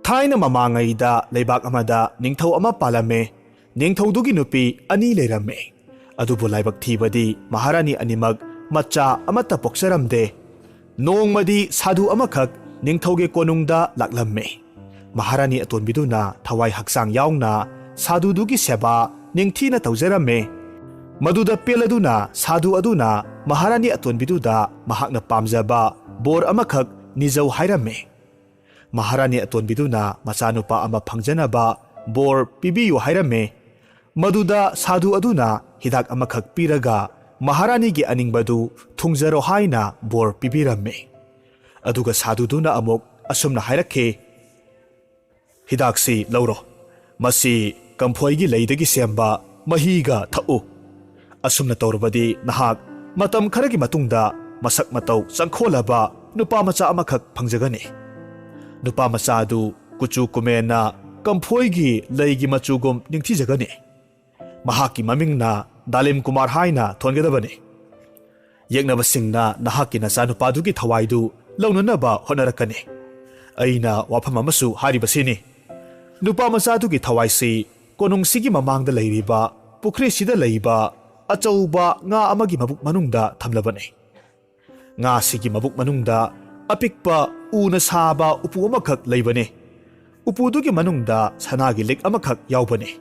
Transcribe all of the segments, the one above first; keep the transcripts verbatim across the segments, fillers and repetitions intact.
ꯊꯥꯏꯅ ꯃꯃꯥꯡꯉꯩꯗ ꯂꯩꯕꯥꯛ ꯑꯃꯗ ꯅꯤꯡꯊꯧ ꯑꯃ ꯄꯥꯜꯂꯝꯃꯦ꯫ ꯅꯤꯡꯊꯧꯗꯨꯒꯤ ꯅꯨꯄꯤ ꯑꯅꯤ ꯂꯩꯔꯝꯃꯦ꯫ ꯑꯗꯨꯕꯨ ꯂꯥꯏꯕꯛ ꯊꯤꯕꯗꯤ ꯃꯍꯥꯔꯥꯅꯤ ꯑꯅꯤꯃꯛ ꯃꯆꯥ ꯑꯃꯠꯇ ꯄꯣꯛꯆꯔꯝꯗꯦ꯫ ꯅꯣꯡꯃꯗꯤ ꯁꯥꯗꯨ ꯑꯃꯈꯛ ꯅꯤꯡꯊꯧꯒꯤ ꯀꯣꯅꯨꯡꯗ ꯂꯥꯛꯂꯝꯃꯦ꯫ ꯃꯍꯥꯔꯥꯅꯤ ꯑꯇꯣꯟꯕꯤꯗꯨꯅ ꯊꯋꯥꯏ ꯍꯛꯆꯥꯡ ꯌꯥꯎꯅ ꯁꯥꯗꯨꯗꯨꯒꯤ ꯁꯦꯕꯥ ꯅꯤꯡꯊꯤꯅ ꯇꯧꯖꯔꯝꯃꯦ꯫ ꯃꯗꯨꯗ ꯄꯦꯜꯂꯗꯨꯅ ꯁꯥꯗꯨ ꯑꯗꯨꯅ ꯃꯍꯥꯔꯥꯅꯤ ꯑꯇꯣꯟꯕꯤꯗꯨꯗ ꯃꯍꯥꯛꯅ ꯄꯥꯝꯖꯕ ꯕꯣꯔ ꯑꯃꯈꯛ ꯅꯤꯖꯧ ꯍꯥꯏꯔꯝꯃꯦ꯫ ꯃꯍꯥꯔꯥꯅꯤ ꯑꯇꯣꯟꯕꯤꯗꯨꯅ ꯃꯆꯥꯅꯨꯄꯥ ꯑꯃ ꯐꯪꯖꯅꯕ ꯕꯣꯔ ꯄꯤꯕꯤꯌꯨ ꯍꯥꯏꯔꯝꯃꯦ꯫ ꯃꯗꯨꯗ ꯁꯥꯗꯨ ꯑꯗꯨꯅ ꯍꯤꯗꯥꯛ ꯑꯃꯈꯛ ꯄꯤꯔꯒ ꯃꯍꯥꯔꯥꯅꯤꯒꯤ ꯑꯅꯤꯡꯕꯗꯨ ꯊꯨꯡꯖꯔꯣ ꯍꯥꯏꯅ ꯕꯣꯔ ꯄꯤꯕꯤꯔꯝꯃꯦ꯫ ꯑꯗꯨꯒ ꯁꯥꯗꯨꯗꯨꯅ ꯑꯃꯨꯛ ꯑꯁꯨꯝꯅ ꯍꯥꯏꯔꯛꯈꯤ, "ꯍꯤꯗꯥꯛꯁꯤ ꯂꯧꯔꯣ꯫ ꯃꯁꯤ ꯀꯝꯐꯣꯏꯒꯤ ꯂꯩꯗꯒꯤ ꯁꯦꯝꯕ ꯃꯍꯤꯒ ꯊꯛꯎ꯫ ꯑꯁꯨꯝꯅ ꯇꯧꯔꯕꯗꯤ ꯅꯍꯥꯛ ꯃꯇꯝ ꯈꯔꯒꯤ ꯃꯇꯨꯡꯗ ꯃꯁꯛ ꯃꯇꯧ ꯆꯪꯈꯣꯜꯂꯕ ꯅꯨꯄꯥ ꯃꯆꯥ ꯑꯃꯈꯛ ꯐꯪꯖꯒꯅꯤ꯫ ꯅꯨꯄꯥ ꯃꯆꯥ ꯑꯗꯨ ꯀꯨꯆꯨ ꯀꯨꯃꯦꯟꯅ ꯀꯝꯐꯣꯏꯒꯤ ꯂꯩꯒꯤ ꯃꯆꯨꯒꯨꯝ ꯅꯤꯡꯊꯤꯖꯒꯅꯤ꯫ ꯃꯍꯥꯛꯀꯤ ꯃꯃꯤꯡꯅ ꯗꯥꯂꯤꯝ ꯀꯨꯃꯥꯔ ꯍꯥꯏꯅ ꯊꯣꯟꯒꯗꯕꯅꯤ꯫ ꯌꯦꯛꯅꯕꯁꯤꯡꯅ ꯅꯍꯥꯛꯀꯤ ꯅꯆꯥꯅꯨꯄꯥꯗꯨꯒꯤ ꯊꯋꯥꯏꯗꯨ ꯂꯧꯅꯅꯕ ꯍꯣꯠꯅꯔꯛꯀꯅꯤ꯫ ꯑꯩꯅ ꯋꯥꯐꯝ ꯑꯃꯁꯨ ꯍꯥꯏꯔꯤꯕꯁꯤꯅꯤ꯫ ꯅꯨꯄꯥ ꯃꯆꯥꯗꯨꯒꯤ ꯊꯋꯥꯏꯁꯤ ꯀꯣꯅꯨꯡꯁꯤꯒꯤ ꯃꯃꯥꯡꯗ ꯂꯩꯔꯤꯕ ꯄꯨꯈ꯭ꯔꯤꯁꯤꯗ ꯂꯩꯕ ꯑꯆꯧꯕ ꯉꯥ ꯑꯃꯒꯤ ꯃꯕꯨꯛ ꯃꯅꯨꯡꯗ ꯊꯝꯂꯕꯅꯤ꯫ ꯉꯥꯁꯤꯒꯤ ꯃꯕꯨꯛ ꯃꯅꯨꯡꯗ ꯑꯄꯤꯛꯄ ꯎꯅ ꯁꯥꯕ ꯎꯄꯨ ꯑꯃꯈꯛ ꯂꯩꯕꯅꯤ꯫ ꯎꯄꯨꯗꯨꯒꯤ ꯃꯅꯨꯡꯗ ꯁꯅꯥꯒꯤ ꯂꯤꯛ ꯑꯃꯈꯛ ꯌꯥꯎꯕꯅꯤ꯫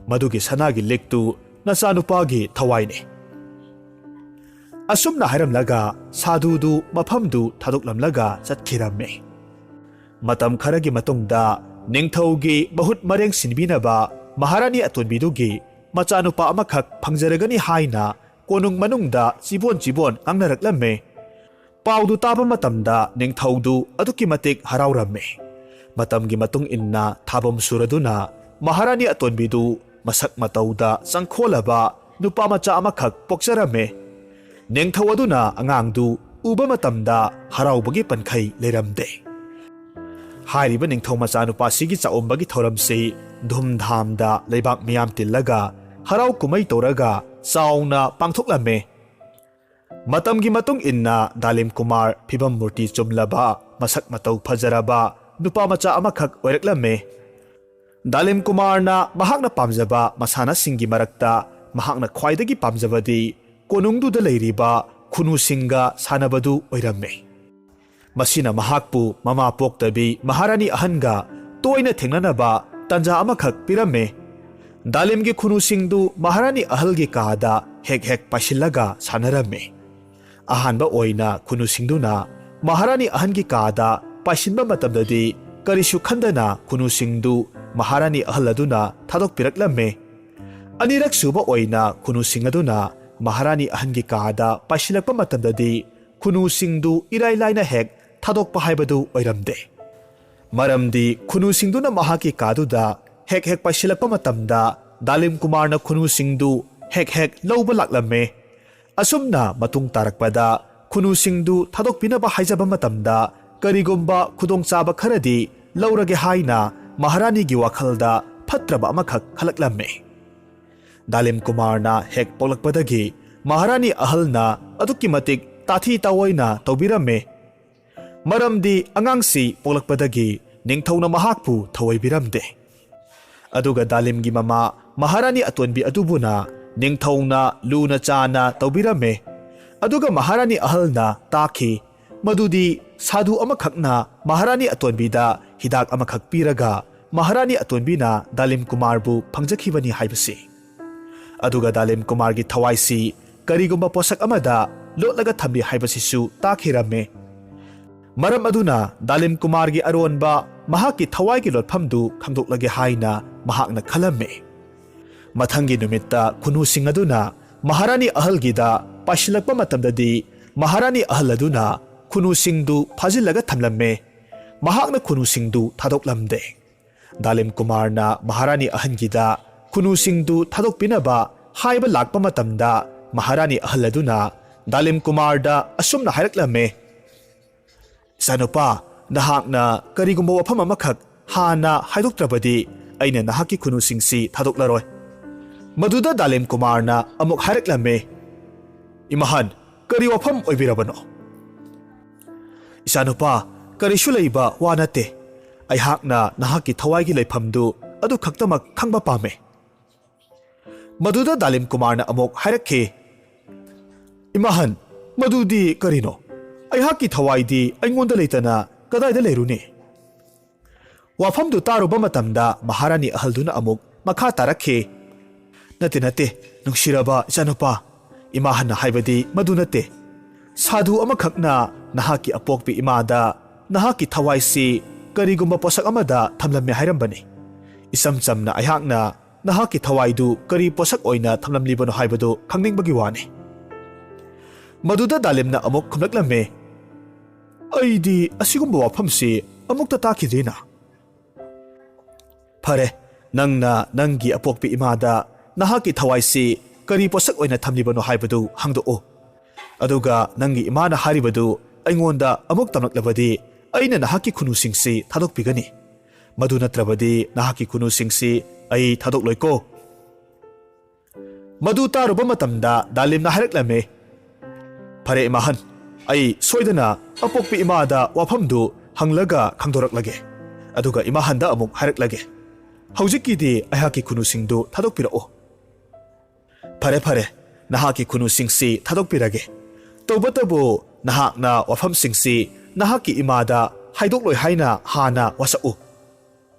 ꯃꯗꯨꯒꯤ ꯁꯅꯥꯒꯤ ꯂꯤꯛꯇꯨ ꯅꯆꯥꯅꯨꯄꯥꯒꯤ ꯊꯋꯥꯏꯅꯤ꯫" ꯑꯁꯨꯝꯅ ꯍꯥꯏꯔꯝꯂꯒ ꯁꯥꯗꯨꯗꯨ ꯃꯐꯝꯗꯨ ꯊꯥꯗꯣꯛꯂꯝꯂꯒ ꯆꯠꯈꯤꯔꯝꯃꯤ꯫ ꯃꯇꯝ ꯈꯔꯒꯤ ꯃꯇꯨꯡꯗ ꯅꯤꯡꯊꯧꯒꯤ ꯃꯍꯨꯠ ꯃꯔꯦꯡ ꯁꯤꯟꯕꯤꯅꯕ ꯃꯍꯥꯔꯥꯅꯤ ꯑꯇꯣꯟꯕꯤꯗꯨꯒꯤ ꯃꯆꯥꯅꯨꯄꯥ ꯑꯃꯈꯛ ꯐꯪꯖꯔꯒꯅꯤ ꯍꯥꯏꯅ ꯀꯣꯅꯨꯡ ꯃꯅꯨꯡꯗ ꯆꯤꯕꯣꯟ ꯆꯤꯕꯣꯟ ꯉꯥꯡꯅꯔꯛꯂꯝꯃꯤ꯫ ꯄꯥꯎꯗꯨ ꯇꯥꯕ ꯃꯇꯝꯗ ꯅꯤꯡꯊꯧꯗꯨ ꯑꯗꯨꯛꯀꯤ ꯃꯇꯤꯛ ꯍꯔꯥꯎꯔꯝꯃꯤ꯫ ꯃꯇꯝꯒꯤ ꯃꯇꯨꯡ ꯏꯟꯅ ꯊꯥꯕꯝ ꯁꯨꯔꯗꯨꯅ ꯃꯍꯥꯔꯥꯅꯤ ꯑꯇꯣꯟꯕꯤꯗꯨ ꯃꯁꯛ ꯃꯇꯧꯗ ꯆꯪꯈꯣꯜꯂꯕ ꯅꯨꯄꯥ ꯃꯆꯥ ꯑꯃꯈꯛ ꯄꯣꯛꯆꯔꯝꯃꯤ꯫ ꯅꯤꯡꯊꯧ ꯑꯗꯨꯅ ꯑꯉꯥꯡꯗꯨ ꯎꯕ ꯃꯇꯝꯗ ꯍꯔꯥꯎꯕꯒꯤ ꯄꯟꯈꯩ ꯂꯩꯔꯝꯗꯦ꯫ ꯍꯥꯏꯔꯤꯕ ꯅꯤꯡꯊꯧ ꯃꯆꯥꯅꯨꯄꯥꯁꯤꯒꯤ ꯆꯥꯛꯎꯝꯕꯒꯤ ꯊꯧꯔꯝꯁꯤ ꯙꯨꯝꯙꯥꯝꯗ ꯂꯩꯕꯥꯛ ꯃꯤꯌꯥꯝ ꯇꯤꯜꯂꯒ ꯍꯔꯥꯎ ꯀꯨꯝꯍꯩ ꯇꯧꯔꯒ ꯆꯥꯎꯅ ꯄꯥꯡꯊꯣꯛꯂꯝꯃꯤ꯫ ꯃꯇꯝꯒꯤ ꯃꯇꯨꯡ ꯏꯟꯅ ꯗꯥꯂꯤꯝ ꯀꯨꯃꯥꯔ ꯐꯤꯕꯝ ꯃꯨꯔꯇꯤ ꯆꯨꯝꯂꯕ, ꯃꯁꯛ ꯃꯇꯧ ꯐꯖꯔꯕ, ꯅꯨꯄꯥ ꯃꯆꯥ ꯑꯃꯈꯛ ꯑꯣꯏꯔꯛꯂꯝꯃꯦ꯫ ꯗꯥꯂꯤꯝ ꯀꯨꯃꯥꯔꯅ ꯃꯍꯥꯛꯅ ꯄꯥꯝꯖꯕ ꯃꯁꯥꯟꯅꯁꯤꯡꯒꯤ ꯃꯔꯛꯇ ꯃꯍꯥꯛꯅ ꯈ꯭ꯋꯥꯏꯗꯒꯤ ꯄꯥꯝꯖꯕꯗꯤ ꯀꯣꯅꯨꯡꯗꯨꯗ ꯂꯩꯔꯤꯕ ꯈꯨꯅꯨꯁꯤꯡꯒ ꯁꯥꯟꯅꯕꯗꯨ ꯑꯣꯏꯔꯝꯃꯦ꯫ ꯃꯁꯤꯅ ꯃꯍꯥꯛꯄꯨ ꯃꯃꯥ ꯄꯣꯛꯇꯕꯤ ꯃꯍꯥꯔꯥꯅꯤ ꯑꯍꯟꯒ ꯇꯣꯏꯅ ꯊꯦꯡꯅꯅꯕ ꯇꯥꯟꯖꯥ ꯑꯃꯈꯛ ꯄꯤꯔꯝꯃꯦ꯫ ꯗꯥꯂꯤꯝꯒꯤ ꯈꯨꯅꯨꯁꯤꯡꯗꯨ ꯃꯍꯥꯔꯥꯅꯤ ꯑꯍꯜꯒꯤ ꯀꯥꯗ ꯍꯦꯛ ꯍꯦꯛ ꯄꯥꯏꯁꯤꯜꯂꯒ ꯁꯥꯟꯅꯔꯝꯃꯤ꯫ ꯑꯍꯥꯟꯕ ꯑꯣꯏꯅ ꯈꯨꯅꯨꯁꯤꯡꯗꯨꯅ ꯃꯍꯥꯔꯥꯅꯤ ꯑꯍꯟꯒꯤ ꯀꯥꯗ ꯄꯥꯏꯁꯤꯟꯕ ꯃꯇꯝꯗꯗꯤ ꯀꯔꯤꯁꯨ ꯈꯟꯗꯅ ꯈꯨꯅꯨꯁꯤꯡꯗꯨ ꯃꯍꯥꯔꯥꯅꯤ ꯑꯍꯜ ꯑꯗꯨꯅ ꯊꯥꯗꯣꯛꯄꯤꯔꯛꯂꯝꯃꯤ꯫ ꯑꯅꯤꯔꯛ ꯁꯨꯕ ꯑꯣꯏꯅ ꯈꯨꯅꯨꯁꯤꯡ ꯑꯗꯨꯅ ꯃꯍꯥꯔꯥꯅꯤ ꯑꯍꯟꯒꯤ ꯀꯥꯗ ꯄꯥꯏꯁꯤꯜꯂꯛꯄ ꯃꯇꯝꯗꯗꯤ ꯈꯨꯅꯨꯁꯤꯡꯗꯨ ꯏꯔꯥꯏ ꯂꯥꯏꯅ ꯍꯦꯛ ꯊꯥꯗꯣꯛꯄ ꯍꯥꯏꯕꯗꯨ ꯑꯣꯏꯔꯝꯗꯦ꯫ ꯃꯔꯝꯗꯤ ꯈꯨꯅꯨꯁꯤꯡꯗꯨꯅ ꯃꯍꯥꯛꯀꯤ ꯀꯥꯗꯨꯗ ꯍꯦꯛ ꯍꯦꯛ ꯄꯥꯏꯁꯤꯜꯂꯛꯄ ꯃꯇꯝꯗ ꯗꯥꯂꯤꯝ ꯀꯨꯃꯥꯔꯅ ꯈꯨꯅꯨꯁꯤꯡꯗꯨ ꯍꯦꯛ ꯍꯦꯛ ꯂꯧꯕ ꯂꯥꯛꯂꯝꯃꯦ꯫ ꯑꯁꯨꯝꯅ ꯃꯇꯨꯡ ꯇꯥꯔꯛꯄꯗ ꯈꯨꯅꯨꯁꯤꯡꯗꯨ ꯊꯥꯗꯣꯛꯄꯤꯅꯕ ꯍꯥꯏꯖꯕ ꯃꯇꯝꯗ ꯀꯔꯤꯒꯨꯝꯕ ꯈꯨꯗꯣꯡꯆꯥꯕ ꯈꯔꯗꯤ ꯂꯧꯔꯒꯦ ꯍꯥꯏꯅ ꯃꯍꯥꯔꯥꯅꯤꯒꯤ ꯋꯥꯈꯜꯗ ꯐꯠꯇ꯭ꯔꯕ ꯑꯃꯈꯛ ꯈꯜꯂꯛꯂꯝꯃꯤ꯫ ꯗꯥꯂꯤꯝ ꯀꯨꯃꯥꯔꯅ ꯍꯦꯛ ꯄꯣꯛꯂꯛꯄꯗꯒꯤ ꯃꯍꯥꯔꯥꯅꯤ ꯑꯍꯜꯅ ꯑꯗꯨꯛꯀꯤ ꯃꯇꯤꯛ ꯇꯥꯊꯤ ꯇꯥꯑꯣꯏꯅ ꯇꯧꯕꯤꯔꯝꯃꯤ꯫ ꯃꯔꯝꯗꯤ ꯑꯉꯥꯡꯁꯤ ꯄꯣꯛꯂꯛꯄꯗꯒꯤ ꯅꯤꯡꯊꯧꯅ ꯃꯍꯥꯛꯄꯨ ꯊꯧꯑꯣꯏꯕꯤꯔꯝꯗꯦ꯫ ꯑꯗꯨꯒ ꯗꯥꯂꯤꯝꯒꯤ ꯃꯃꯥ ꯃꯍꯥꯔꯥꯅꯤ ꯑꯇꯣꯟꯕꯤ ꯑꯗꯨꯕꯨꯅ ꯅꯤꯡꯊꯧꯅ ꯂꯨꯅ ꯆꯥꯅ ꯇꯧꯕꯤꯔꯝꯃꯦ꯫ ꯑꯗꯨꯒ ꯃꯍꯥꯔꯥꯅꯤ ꯑꯍꯜꯅ ꯇꯥꯈꯤ ꯃꯗꯨꯗꯤ ꯁꯥꯙꯨ ꯑꯃꯈꯛꯅ ꯃꯍꯥꯔꯥꯅꯤ ꯑꯇꯣꯟꯕꯤꯗ ꯍꯤꯗꯥꯛ ꯑꯃꯈꯛ ꯄꯤꯔꯒ ꯃꯍꯥꯔꯥꯅꯤ ꯑꯇꯣꯟꯕꯤꯅ ꯗꯥꯂꯤꯝ ꯀꯨꯃꯥꯔꯕꯨ ꯐꯪꯖꯈꯤꯕꯅꯤ ꯍꯥꯏꯕꯁꯤ꯫ ꯑꯗꯨꯒ ꯗꯥꯂꯤꯝ ꯀꯨꯃꯥꯔꯒꯤ ꯊꯋꯥꯏꯁꯤ ꯀꯔꯤꯒꯨꯝꯕ ꯄꯣꯠꯁꯛ ꯑꯃꯗ ꯂꯣꯠꯂꯒ ꯊꯝꯂꯤ ꯍꯥꯏꯕꯁꯤꯁꯨ ꯇꯥꯈꯤꯔꯝꯃꯦ꯫ ꯃꯔꯝ ꯑꯗꯨꯅ ꯗꯥꯂꯤꯝ ꯀꯨꯃꯥꯔꯒꯤ ꯑꯔꯣꯟꯕ ꯃꯍꯥꯛꯀꯤ ꯊꯋꯥꯏꯒꯤ ꯂꯣꯠꯐꯝꯗꯨ ꯈꯪꯗꯣꯛꯂꯒꯦ ꯍꯥꯏꯅ ꯃꯍꯥꯛꯅ ꯈꯜꯂꯝꯃꯤ꯫ ꯃꯊꯪꯒꯤ ꯅꯨꯃꯤꯠꯇ ꯈꯨꯅꯨꯁꯤꯡ ꯑꯗꯨꯅ ꯃꯍꯥꯔꯥꯅꯤ ꯑꯍꯜꯒꯤꯗ ꯄꯥꯏꯁꯤꯜꯂꯛꯄ ꯃꯇꯝꯗꯗꯤ ꯃꯍꯥꯔꯥꯅꯤ ꯑꯍꯜ ꯑꯗꯨꯅ ꯈꯨꯅꯨꯁꯤꯡꯗꯨ ꯐꯥꯖꯤꯜꯂꯒ ꯊꯝꯂꯝꯃꯦ꯫ ꯃꯍꯥꯛꯅ ꯈꯨꯅꯨꯁꯤꯡꯗꯨ ꯊꯥꯗꯣꯛꯂꯝꯗꯦ꯫ ꯗꯥꯂꯤꯝ ꯀꯨꯃꯥꯔꯅ ꯃꯍꯥꯔꯥꯅꯤ ꯑꯍꯟꯒꯤꯗ ꯈꯨꯅꯨꯁꯤꯡꯗꯨ ꯊꯥꯗꯣꯛꯄꯤꯅꯕ ꯍꯥꯏꯕ ꯂꯥꯛꯄ ꯃꯇꯝꯗ ꯃꯍꯥꯔꯥꯅꯤ ꯑꯍꯜ ꯑꯗꯨꯅ ꯗꯥꯂꯤꯝ ꯀꯨꯃꯥꯔꯗ ꯑꯁꯨꯝꯅ ꯍꯥꯏꯔꯛꯂꯝꯃꯦ, "ꯏꯆꯥꯅꯨꯄꯥ, ꯅꯍꯥꯛꯅ ꯀꯔꯤꯒꯨꯝꯕ ꯋꯥꯐꯝ ꯑꯃꯈꯛ ꯍꯥꯟꯅ ꯍꯥꯏꯗꯣꯛꯇ꯭ꯔꯕꯗꯤ ꯑꯩꯅ ꯅꯍꯥꯛꯀꯤ ꯈꯨꯅꯨꯁꯤꯡꯁꯤ ꯊꯥꯗꯣꯛꯂꯔꯣꯏ꯫" ꯃꯗꯨꯗ ꯗꯥꯂꯤꯝ ꯀꯨꯃꯥꯔꯅ ꯑꯃꯨꯛ ꯍꯥꯏꯔꯛꯂꯝꯃꯦ, "ꯏꯃꯥꯍꯟ, ꯀꯔꯤ ꯋꯥꯐꯝ ꯑꯣꯏꯕꯤꯔꯕꯅꯣ?" "ꯏꯆꯥꯅꯨꯄꯥ, ꯀꯔꯤꯁꯨ ꯂꯩꯕ ꯋꯥ ꯅꯠꯇꯦ꯫ ꯑꯩꯍꯥꯛꯅ ꯅꯍꯥꯛꯀꯤ ꯊꯋꯥꯏꯒꯤ ꯂꯩꯐꯝꯗꯨ ꯑꯗꯨ ꯈꯛꯇꯃꯛ ꯈꯪꯕ ꯄꯥꯝꯃꯦ꯫ ꯃꯗꯨꯗ ꯗꯥꯂꯤꯝ ꯀꯨꯃꯥꯔꯅ ꯑꯃꯨꯛ ꯍꯥꯏꯔꯛꯈꯤ, "ꯏꯃꯥꯍꯟ, ꯃꯗꯨꯗꯤ ꯀꯔꯤꯅꯣ? ꯑꯩꯍꯥꯛꯀꯤ ꯊꯋꯥꯏꯗꯤ ꯑꯩꯉꯣꯟꯗ ꯂꯩꯇꯅ ꯀꯗꯥꯏꯗ ꯂꯩꯔꯨꯅꯤ?" ꯋꯥꯐꯝꯗꯨ ꯇꯥꯔꯨꯕ ꯃꯇꯝꯗ ꯃꯍꯥꯔꯥꯅꯤ ꯑꯍꯜꯗꯨꯅ ꯑꯃꯨꯛ ꯃꯈꯥ ꯇꯥꯔꯛꯈꯤ, "ꯅꯠꯇꯦ, ꯅꯠꯇꯦ, ꯅꯨꯡꯁꯤꯔꯕ ꯏꯆꯥꯅꯨꯄꯥ, ꯏꯃꯥꯍꯟꯅ ꯍꯥꯏꯕꯗꯤ ꯃꯗꯨ ꯅꯠꯇꯦ꯫ ꯁꯥꯙꯨ ꯑꯃꯈꯛꯅ ꯅꯍꯥꯛꯀꯤ ꯑꯄꯣꯛꯄꯤ ꯏꯃꯥꯗ ꯅꯍꯥꯛꯀꯤ ꯊꯋꯥꯏꯁꯤ ꯀꯔꯤꯒꯨꯝꯕ ꯄꯣꯠꯁꯛ ꯑꯃꯗ ꯊꯝꯂꯝꯃꯦ ꯍꯥꯏꯔꯝꯕꯅꯤ꯫ ꯏꯆꯝ ꯆꯝꯅ ꯑꯩꯍꯥꯛꯅ ꯅꯍꯥꯛꯀꯤ ꯊꯋꯥꯏꯗꯨ ꯀꯔꯤ ꯄꯣꯠꯁꯛ ꯑꯣꯏꯅ ꯊꯝꯂꯝꯂꯤꯕꯅꯣ ꯍꯥꯏꯕꯗꯨ ꯈꯪꯅꯤꯡꯕꯒꯤ ꯋꯥꯅꯤ꯫" ꯃꯗꯨꯗ ꯗꯥꯂꯤꯝꯅ ꯑꯃꯨꯛ ꯈꯨꯝꯂꯛꯂꯝꯃꯤ, "ꯑꯩꯗꯤ ꯑꯁꯤꯒꯨꯝꯕ ꯋꯥꯐꯝꯁꯤ ꯑꯃꯨꯛꯇ ꯇꯥꯈꯤꯗ꯭ꯔꯤꯅ꯫" "ꯐꯔꯦ, ꯅꯪꯅ ꯅꯪꯒꯤ ꯑꯄꯣꯛꯄꯤ ꯏꯃꯥꯗ ꯅꯍꯥꯛꯀꯤ ꯊꯋꯥꯏꯁꯤ ꯀꯔꯤ ꯄꯣꯠꯁꯛ ꯑꯣꯏꯅ ꯊꯝꯂꯤꯕꯅꯣ ꯍꯥꯏꯕꯗꯨ ꯍꯪꯗꯣꯛꯎ꯫ ꯑꯗꯨꯒ ꯅꯪꯒꯤ ꯏꯃꯥꯅ ꯍꯥꯏꯔꯤꯕꯗꯨ ꯑꯩꯉꯣꯟꯗ ꯑꯃꯨꯛ ꯇꯝꯂꯛꯂꯕꯗꯤ ꯑꯩꯅ ꯅꯍꯥꯛꯀꯤ ꯈꯨꯅꯨꯁꯤꯡꯁꯤ ꯊꯥꯗꯣꯛꯄꯤꯒꯅꯤ꯫ ꯃꯗꯨ ꯅꯠꯇ꯭ꯔꯕꯗꯤ ꯅꯍꯥꯛꯀꯤ ꯈꯨꯅꯨꯁꯤꯡꯁꯤ ꯑꯩ ꯊꯥꯗꯣꯛꯂꯣꯏꯀꯣ꯫" ꯃꯗꯨ ꯇꯥꯔꯨꯕ ꯃꯇꯝꯗ ꯗꯥꯂꯤꯝꯅ ꯍꯥꯏꯔꯛꯂꯝꯃꯤ, "ꯐꯔꯦ ꯏꯃꯥꯍꯟ, ꯑꯩ ꯁꯣꯏꯗꯅ ꯑꯄꯣꯛꯄꯤ ꯏꯃꯥꯗ ꯋꯥꯐꯝꯗꯨ ꯍꯪꯂꯒ ꯈꯪꯗꯣꯔꯛꯂꯒꯦ꯫ ꯑꯗꯨꯒ ꯏꯃꯥꯍꯟꯗ ꯑꯃꯨꯛ ꯍꯥꯏꯔꯛꯂꯒꯦ꯫ ꯍꯧꯖꯤꯛꯀꯤꯗꯤ ꯑꯩꯍꯥꯛꯀꯤ ꯈꯨꯅꯨꯁꯤꯡꯗꯨ ꯊꯥꯗꯣꯛꯄꯤꯔꯛꯎ꯫" "ꯐꯔꯦ, ꯐꯔꯦ, ꯅꯍꯥꯛꯀꯤ ꯈꯨꯅꯨꯁꯤꯡꯁꯤ ꯊꯥꯗꯣꯛꯄꯤꯔꯒꯦ꯫ ꯇꯧꯕꯇꯕꯨ ꯅꯍꯥꯛꯅ ꯋꯥꯐꯝꯁꯤꯡꯁꯤ ꯅꯍꯥꯛꯀꯤ ꯏꯃꯥꯗ ꯍꯥꯏꯗꯣꯛꯂꯣꯏ ꯍꯥꯏꯅ ꯍꯥꯟꯅ ꯋꯥꯁꯛꯎ꯫"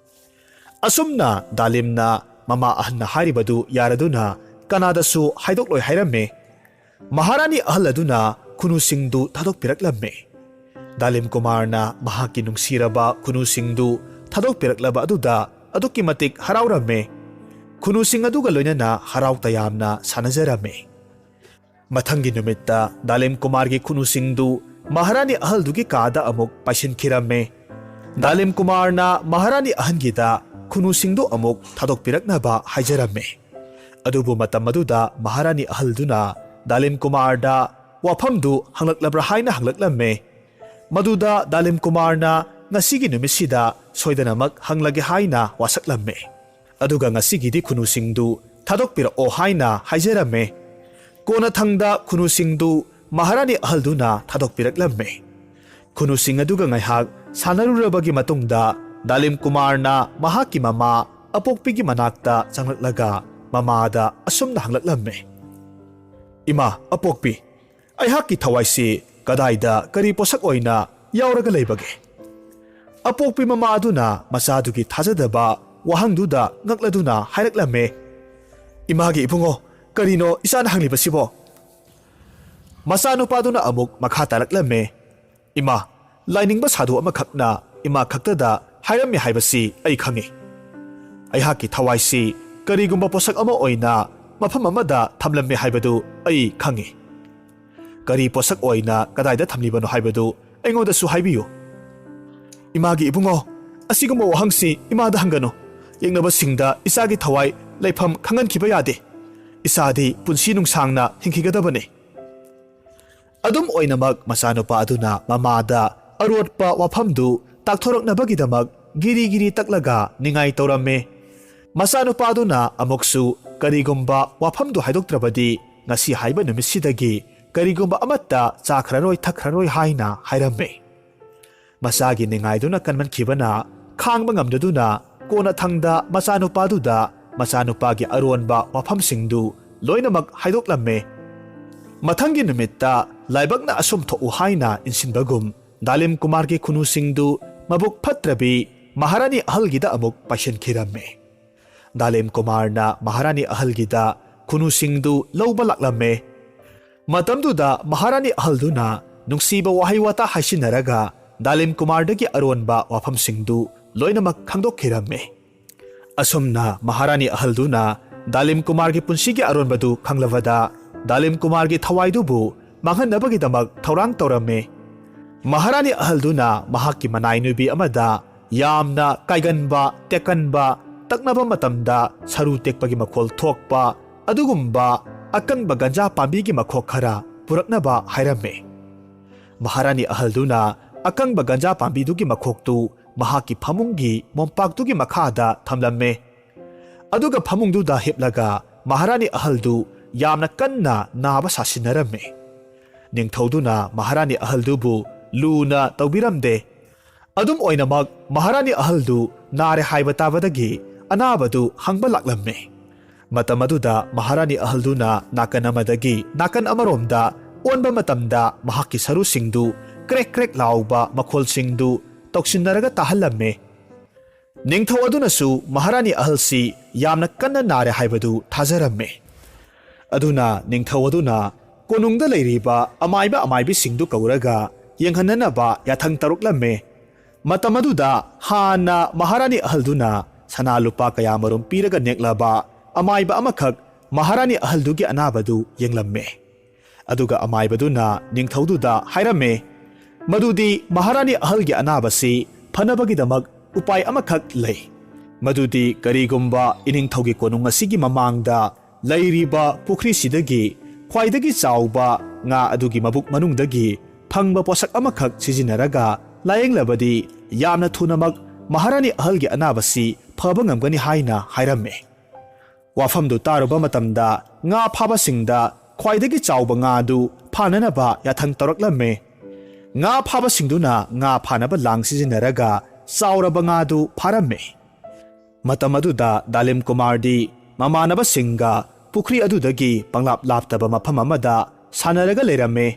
ꯑꯁꯨꯝꯅ ꯗꯥꯂꯤꯝꯅ ꯃꯃꯥ ꯑꯍꯟꯅ ꯍꯥꯏꯔꯤꯕꯗꯨ ꯌꯥꯔꯗꯨꯅ ꯀꯅꯥꯗꯁꯨ ꯍꯥꯏꯗꯣꯛꯂꯣꯏ ꯍꯥꯏꯔꯝꯃꯤ꯫ ꯃꯍꯥꯔꯥꯅꯤ ꯑꯍꯜ ꯑꯗꯨꯅ ꯈꯨꯅꯨꯁꯤꯡꯗꯨ ꯊꯥꯗꯣꯛꯄꯤꯔꯛꯂꯝꯃꯤ꯫ ꯗꯥꯂꯤꯝ ꯀꯨꯃꯥꯔꯅ ꯃꯍꯥꯛꯀꯤ ꯅꯨꯡꯁꯤꯔꯕ ꯈꯨꯅꯨꯁꯤꯡꯗꯨ ꯊꯥꯗꯣꯛꯄꯤꯔꯛꯂꯕ ꯑꯗꯨꯗ ꯑꯗꯨꯛꯀꯤ ꯃꯇꯤꯛ ꯍꯔꯥꯎꯔꯝꯃꯤ꯫ ꯈꯨꯅꯨꯁꯤꯡ ꯑꯗꯨꯒ ꯂꯣꯏꯅꯅ ꯍꯔꯥꯎ ꯇꯌꯥꯝꯅ ꯁꯥꯟꯅꯖꯔꯝꯃꯤ꯫ ꯃꯊꯪꯒꯤ ꯅꯨꯃꯤꯠꯇ ꯗꯥꯂꯤꯝ ꯀꯨꯃꯥꯔꯒꯤ ꯈꯨꯅꯨꯁꯤꯡꯗꯨ ꯃꯍꯥꯔꯥꯅꯤ ꯑꯍꯜꯗꯨꯒꯤ ꯀꯥꯗ ꯑꯃꯨꯛ ꯄꯥꯏꯁꯤꯟꯈꯤꯔꯝꯃꯤ꯫ ꯗꯥꯂꯤꯝ ꯀꯨꯃꯥꯔꯅ ꯃꯍꯥꯔꯥꯅꯤ ꯑꯍꯟꯒꯤꯗ ꯈꯨꯅꯨꯁꯤꯡꯗꯨ ꯑꯃꯨꯛ ꯊꯥꯗꯣꯛꯄꯤꯔꯛꯅꯕ ꯍꯥꯏꯖꯔꯝꯃꯤ꯫ ꯑꯗꯨꯕꯨ ꯃꯇꯝ ꯑꯗꯨꯗ ꯃꯍꯥꯔꯥꯅꯤ ꯑꯍꯜꯗꯨꯅ ꯗꯥꯂꯤꯝ ꯀꯨꯃꯥꯔꯗ ꯋꯥꯐꯝꯗꯨ ꯍꯪꯂꯛꯂꯕ꯭ꯔꯥ ꯍꯥꯏꯅ ꯍꯪꯂꯛꯂꯝꯃꯤ꯫ ꯃꯗꯨꯗ ꯗꯥꯂꯤꯝ ꯀꯨꯃꯥꯔꯅ ꯉꯁꯤꯒꯤ ꯅꯨꯃꯤꯠꯁꯤꯗ ꯁꯣꯏꯗꯅꯃꯛ ꯍꯪꯂꯒꯦ ꯍꯥꯏꯅ ꯋꯥꯁꯛꯂꯝꯃꯤ꯫ ꯑꯗꯨꯒ ꯉꯁꯤꯒꯤꯗꯤ ꯈꯨꯅꯨꯁꯤꯡꯗꯨ ꯊꯥꯗꯣꯛꯄꯤꯔꯛꯑꯣ ꯍꯥꯏꯅ ꯍꯥꯏꯖꯔꯝꯃꯤ꯫ ꯀꯣꯟꯅꯊꯪꯗ ꯈꯨꯅꯨꯁꯤꯡꯗꯨ ꯃꯍꯥꯔꯥꯅꯤ ꯑꯍꯜꯗꯨꯅ ꯊꯥꯗꯣꯛꯄꯤꯔꯛꯂꯝꯃꯤ꯫ ꯈꯨꯅꯨꯁꯤꯡ ꯑꯗꯨꯒ ꯉꯥꯏꯍꯥꯛ ꯁꯥꯟꯅꯔꯨꯔꯕꯒꯤ ꯃꯇꯨꯡꯗ ꯗꯥꯂꯤꯝ ꯀꯨꯃꯥꯔꯅ ꯃꯍꯥꯛꯀꯤ ꯃꯃꯥ ꯑꯄꯣꯛꯄꯤꯒꯤ ꯃꯅꯥꯛꯇ ꯆꯪꯂꯛꯂꯒ ꯃꯃꯥꯗ ꯑꯁꯨꯝꯅ ꯍꯪꯂꯛꯂꯝꯃꯤ, "ꯏꯃꯥ ꯑꯄꯣꯛꯄꯤ, ꯑꯩꯍꯥꯛꯀꯤ ꯊꯋꯥꯏꯁꯤ ꯀꯗꯥꯏꯗ ꯀꯔꯤ ꯄꯣꯠꯁꯛ ꯑꯣꯏꯅ ꯌꯥꯎꯔꯒ ꯂꯩꯕꯒꯦ?" ꯑꯄꯣꯛꯄꯤ ꯃꯃꯥ ꯑꯗꯨꯅ ꯃꯆꯥꯗꯨꯒꯤ ꯊꯥꯖꯗꯕ ꯋꯥꯍꯪꯗꯨꯗ ꯉꯛꯂꯗꯨꯅ ꯍꯥꯏꯔꯛꯂꯝꯃꯦ, "ꯏꯃꯥꯒꯤ ꯏꯕꯨꯡꯉꯣ, ꯀꯔꯤꯅꯣ ꯏꯆꯥꯅ ꯍꯪꯂꯤꯕꯁꯤꯕꯣ?" ꯃꯆꯥꯅꯨꯄꯥꯗꯨꯅ ꯑꯃꯨꯛ ꯃꯈꯥ ꯇꯥꯔꯛꯂꯝꯃꯦ, "ꯏꯃꯥ, ꯂꯥꯏꯅꯤꯡꯕ ꯁꯥꯗꯨ ꯑꯃꯈꯛꯅ ꯏꯃꯥ ꯈꯛꯇꯗ ꯍꯥꯏꯔꯝꯃꯤ ꯍꯥꯏꯕꯁꯤ ꯑꯩ ꯈꯪꯏ꯫ ꯑꯩꯍꯥꯛꯀꯤ ꯊꯋꯥꯏꯁꯤ ꯀꯔꯤꯒꯨꯝꯕ ꯄꯣꯠꯁꯛ ꯑꯃ ꯑꯣꯏꯅ ꯃꯐꯝ ꯑꯃꯗ ꯊꯝꯂꯝꯃꯤ ꯍꯥꯏꯕꯗꯨ ꯑꯩ ꯈꯪꯏ꯫ ꯀꯔꯤ ꯄꯣꯠꯁꯛ ꯑꯣꯏꯅ ꯀꯗꯥꯏꯗ ꯊꯝꯂꯤꯕꯅꯣ ꯍꯥꯏꯕꯗꯨ ꯑꯩꯉꯣꯟꯗꯁꯨ ꯍꯥꯏꯕꯤꯌꯨ꯫" "ꯏꯃꯥꯒꯤ ꯏꯕꯨꯡꯉꯣ, ꯑꯁꯤꯒꯨꯝꯕ ꯋꯥꯍꯪꯁꯤ ꯏꯃꯥꯗ ꯍꯪꯒꯅꯨ꯫ ꯌꯦꯛꯅꯕꯁꯤꯡꯗ ꯏꯆꯥꯒꯤ ꯊꯋꯥꯏ ꯂꯩꯐꯝ ꯈꯪꯍꯟꯈꯤꯕ ꯌꯥꯗꯦ꯫ ꯏꯆꯥꯗꯤ ꯄꯨꯟꯁꯤ ꯅꯨꯡꯁꯥꯡꯅ ꯍꯤꯡꯈꯤꯒꯗꯕꯅꯤ꯫" ꯑꯗꯨꯝ ꯑꯣꯏꯅꯃꯛ, ꯃꯆꯥꯅꯨꯄꯥ ꯑꯗꯨꯅ ꯃꯃꯥꯗ ꯑꯔꯣꯠꯄ ꯋꯥꯐꯝꯗꯨ ꯇꯥꯛꯊꯣꯔꯛꯅꯕꯒꯤꯗꯃꯛ ꯒꯤꯔꯤ ꯒꯤꯔꯤ ꯇꯛꯂꯒ ꯅꯤꯡꯉꯥꯏ ꯇꯧꯔꯝꯃꯤ꯫ ꯃꯆꯥꯅꯨꯄꯥ ꯑꯗꯨꯅ ꯑꯃꯨꯛꯁꯨ ꯀꯔꯤꯒꯨꯝꯕ ꯋꯥꯐꯝꯗꯨ ꯍꯥꯏꯗꯣꯛꯇ꯭ꯔꯕꯗꯤ ꯉꯁꯤ ꯍꯥꯏꯕ ꯅꯨꯃꯤꯠꯁꯤꯗꯒꯤ ꯀꯔꯤꯒꯨꯝꯕ ꯑꯃꯠꯇ ꯆꯥꯈ꯭ꯔꯔꯣꯏ ꯊꯛꯈ꯭ꯔꯔꯣꯏ ꯍꯥꯏꯅ ꯍꯥꯏꯔꯝꯃꯤ꯫ ꯃꯆꯥꯒꯤ ꯅꯤꯡꯉꯥꯏꯗꯨꯅ ꯀꯟꯃꯟꯈꯤꯕꯅ ꯈꯥꯡꯕ ꯉꯝꯗꯗꯨꯅ ꯀꯣꯟꯅꯊꯪꯗ ꯃꯆꯥꯅꯨꯄꯥꯗꯨꯗ ꯃꯆꯥꯅꯨꯄꯥꯒꯤ ꯑꯔꯣꯟꯕ ꯋꯥꯐꯝꯁꯤꯡꯗꯨ ꯂꯣꯏꯅꯃꯛ ꯍꯥꯏꯗꯣꯛꯂꯝꯃꯦ꯫ ꯃꯊꯪꯒꯤ ꯅꯨꯃꯤꯠꯇ ꯂꯥꯏꯕꯛꯅ ꯑꯁꯨꯝ ꯊꯣꯛꯎ ꯍꯥꯏꯅ ꯏꯟꯁꯤꯟꯕꯒꯨꯝ ꯗꯥꯂꯤꯝ ꯀꯨꯃꯥꯔꯒꯤ ꯈꯨꯅꯨꯁꯤꯡꯗꯨ ꯃꯕꯨꯛ ꯐꯠꯇ꯭ꯔꯕꯤ ꯃꯍꯥꯔꯥꯅꯤ ꯑꯍꯜꯒꯤꯗ ꯑꯃꯨꯛ ꯄꯥꯏꯁꯤꯟꯈꯤꯔꯝꯃꯦ꯫ ꯗꯥꯂꯤꯝ ꯀꯨꯃꯥꯔꯅ ꯃꯍꯥꯔꯥꯅꯤ ꯑꯍꯜꯒꯤꯗ ꯈꯨꯅꯨꯁꯤꯡꯗꯨ ꯂꯧꯕ ꯂꯥꯛꯂꯝꯃꯦ꯫ ꯃꯇꯝꯗꯨꯗ ꯃꯍꯥꯔꯥꯅꯤ ꯑꯍꯜꯗꯨꯅ ꯅꯨꯡꯁꯤꯕ ꯋꯥꯍꯩ ꯋꯥꯇꯥ ꯍꯥꯏꯁꯤꯟꯅꯔꯒ ꯗꯥꯂꯤꯝ ꯀꯨꯃꯥꯔꯗꯒꯤ ꯑꯔꯣꯟꯕ ꯋꯥꯐꯝꯁꯤꯡꯗꯨ ꯂꯣꯏꯅꯃꯛ ꯈꯪꯗꯣꯛꯈꯤꯔꯝꯃꯤ꯫ ꯑꯁꯨꯝꯅ ꯃꯍꯥꯔꯥꯅꯤ ꯑꯍꯜꯗꯨꯅ ꯗꯥꯂꯤꯝ ꯀꯨꯃꯥꯔꯒꯤ ꯄꯨꯟꯁꯤꯒꯤ ꯑꯔꯣꯟꯕꯗꯨ ꯈꯪꯂꯕꯗ ꯗꯥꯂꯤꯝ ꯀꯨꯃꯥꯔꯒꯤ ꯊꯋꯥꯏꯗꯨꯕꯨ ꯃꯥꯡꯍꯟꯅꯕꯒꯤꯗꯃꯛ ꯊꯧꯔꯥꯡ ꯇꯧꯔꯝꯃꯤ꯫ ꯃꯍꯥꯔꯥꯅꯤ ꯑꯍꯜꯗꯨꯅ ꯃꯍꯥꯛꯀꯤ ꯃꯅꯥꯏ ꯅꯨꯄꯤ ꯑꯃꯗ ꯌꯥꯝꯅ ꯀꯥꯏꯒꯟꯕ, ꯇꯦꯛꯀꯟꯕ, ꯇꯛꯅꯕ ꯃꯇꯝꯗ ꯁꯔꯨ ꯇꯦꯛꯄꯒꯤ ꯃꯈꯣꯜ ꯊꯣꯛꯄ ꯑꯗꯨꯒꯨꯝꯕ ꯑꯀꯪꯕ ꯒꯟꯖꯥ ꯄꯥꯝꯕꯤꯒꯤ ꯃꯈꯣꯛ ꯈꯔ ꯄꯨꯔꯛꯅꯕ ꯍꯥꯏꯔꯝꯃꯤ꯫ ꯃꯍꯥꯔꯥꯅꯤ ꯑꯍꯜꯗꯨꯅ ꯑꯀꯪꯕ ꯒꯟꯖꯥ ꯄꯥꯝꯕꯤꯗꯨꯒꯤ ꯃꯈꯣꯛꯇꯨ ꯃꯍꯥꯛꯀꯤ ꯐꯃꯨꯡꯒꯤ ꯃꯣꯝꯄꯥꯛꯇꯨꯒꯤ ꯃꯈꯥꯗ ꯊꯝꯂꯝꯃꯦ꯫ ꯑꯗꯨꯒ ꯐꯃꯨꯡꯗꯨꯗ ꯍꯤꯞꯂꯒ ꯃꯍꯥꯔꯥꯅꯤ ꯑꯍꯜꯗꯨ ꯌꯥꯝꯅ ꯀꯟꯅ ꯅꯥꯕ ꯁꯥꯁꯤꯟꯅꯔꯝꯃꯤ꯫ ꯅꯤꯡꯊꯧꯗꯨꯅ ꯃꯍꯥꯔꯥꯅꯤ ꯑꯍꯜꯗꯨꯕꯨ ꯂꯨꯅ ꯇꯧꯕꯤꯔꯝꯗꯦ꯫ ꯑꯗꯨꯝ ꯑꯣꯏꯅꯃꯛ, ꯃꯍꯥꯔꯥꯅꯤ ꯑꯍꯜꯗꯨ ꯅꯥꯔꯦ ꯍꯥꯏꯕ ꯇꯥꯕꯗꯒꯤ ꯑꯅꯥꯕꯗꯨ ꯍꯪꯕ ꯂꯥꯛꯂꯝꯃꯤ꯫ ꯃꯇꯝ ꯑꯗꯨꯗ ꯃꯍꯥꯔꯥꯅꯤ ꯑꯍꯜꯗꯨꯅ ꯅꯥꯀꯟ ꯑꯃꯗꯒꯤ ꯅꯥꯀꯟ ꯑꯃꯔꯣꯝꯗ ꯑꯣꯟꯕ ꯃꯇꯝꯗ ꯃꯍꯥꯛꯀꯤ ꯁꯔꯨꯁꯤꯡꯗꯨ ꯀ꯭ꯔꯦꯛ ꯀ꯭ꯔꯦꯛ ꯂꯥꯎꯕ ꯃꯈꯣꯜꯁꯤꯡꯗꯨ ꯇꯧꯁꯤꯟꯅꯔꯒ ꯇꯥꯍꯜꯂꯝꯃꯤ꯫ ꯅꯤꯡꯊꯧ ꯑꯗꯨꯅꯁꯨ ꯃꯍꯥꯔꯥꯅꯤ ꯑꯍꯜꯁꯤ ꯌꯥꯝꯅ ꯀꯟꯅ ꯅꯥꯔꯦ ꯍꯥꯏꯕꯗꯨ ꯊꯥꯖꯔꯝꯃꯤ꯫ ꯑꯗꯨꯅ ꯅꯤꯡꯊꯧ ꯑꯗꯨꯅ ꯀꯣꯅꯨꯡꯗ ꯂꯩꯔꯤꯕ ꯑꯃꯥꯏꯕ ꯑꯃꯥꯏꯕꯤꯁꯤꯡꯗꯨ ꯀꯧꯔꯒ ꯌꯦꯡꯍꯟꯅꯅꯕ ꯌꯥꯊꯪ ꯇꯧꯔꯛꯂꯝꯃꯤ꯫ ꯃꯇꯝ ꯑꯗꯨꯗ ꯍꯥꯟꯅ ꯃꯍꯥꯔꯥꯅꯤ ꯑꯍꯜꯗꯨꯅ ꯁꯅꯥ ꯂꯨꯄꯥ ꯀꯌꯥꯃꯔꯨꯝ ꯄꯤꯔꯒ ꯅꯦꯛꯂꯕ ꯑꯃꯥꯏꯕ ꯑꯃꯈꯛ ꯃꯍꯥꯔꯥꯅꯤ ꯑꯍꯜꯗꯨꯒꯤ ꯑꯅꯥꯕꯗꯨ ꯌꯦꯡꯂꯝꯃꯤ꯫ ꯑꯗꯨꯒ ꯑꯃꯥꯏꯕꯗꯨꯅ ꯅꯤꯡꯊꯧꯗꯨꯗ ꯍꯥꯏꯔꯝꯃꯤ, ꯃꯗꯨꯗꯤ ꯃꯍꯥꯔꯥꯅꯤ ꯑꯍꯜꯒꯤ ꯑꯅꯥꯕꯁꯤ ꯐꯅꯕꯒꯤꯗꯃꯛ ꯎꯄꯥꯏ ꯑꯃꯈꯛ ꯂꯩ꯫ ꯃꯗꯨꯗꯤ ꯀꯔꯤꯒꯨꯝꯕ ꯏꯅꯤꯡꯊꯧꯒꯤ ꯀꯣꯅꯨꯡ ꯑꯁꯤꯒꯤ ꯃꯃꯥꯡꯗ ꯂꯩꯔꯤꯕ ꯄꯨꯈ꯭ꯔꯤꯁꯤꯗꯒꯤ ꯈ꯭ꯋꯥꯏꯗꯒꯤ ꯆꯥꯎꯕ ꯉꯥ ꯑꯗꯨꯒꯤ ꯃꯕꯨꯛ ꯃꯅꯨꯡꯗꯒꯤ ꯐꯪꯕ ꯄꯣꯠꯁꯛ ꯑꯃꯈꯛ ꯁꯤꯖꯤꯟꯅꯔꯒ ꯂꯥꯌꯦꯡꯂꯕꯗꯤ ꯌꯥꯝꯅ ꯊꯨꯅꯃꯛ ꯃꯍꯥꯔꯥꯅꯤ ꯑꯍꯜꯒꯤ ꯑꯅꯥꯕꯁꯤ ꯐꯕ ꯉꯝꯒꯅꯤ ꯍꯥꯏꯅ ꯍꯥꯏꯔꯝꯃꯤ꯫ ꯋꯥꯐꯝꯗꯨ ꯇꯥꯔꯨꯕ ꯃꯇꯝꯗ ꯉꯥ ꯐꯥꯕꯁꯤꯡꯗ ꯈ꯭ꯋꯥꯏꯗꯒꯤ ꯆꯥꯎꯕ ꯉꯥꯗꯨ ꯐꯥꯅꯅꯕ ꯌꯥꯊꯪ ꯇꯧꯔꯛꯂꯝꯃꯤ꯫ ꯉꯥ ꯐꯥꯕꯁꯤꯡꯗꯨꯅ ꯉꯥ ꯐꯥꯅꯕ ꯂꯥꯡ ꯁꯤꯖꯤꯟꯅꯔꯒ ꯆꯥꯎꯔꯕ ꯉꯥꯗꯨ ꯐꯥꯔꯝꯃꯤ꯫ ꯃꯇꯝ ꯑꯗꯨꯗ ꯗꯥꯂꯤꯝ ꯀꯨꯃꯥꯔꯗꯤ ꯃꯃꯥꯟꯅꯕꯁꯤꯡꯒ ꯄꯨꯈ꯭ꯔꯤ ꯑꯗꯨꯗꯒꯤ ꯄꯪꯂꯥꯞ ꯂꯥꯞꯇꯕ ꯃꯐꯝ ꯑꯃꯗ ꯁꯥꯟꯅꯔꯒ ꯂꯩꯔꯝꯃꯤ꯫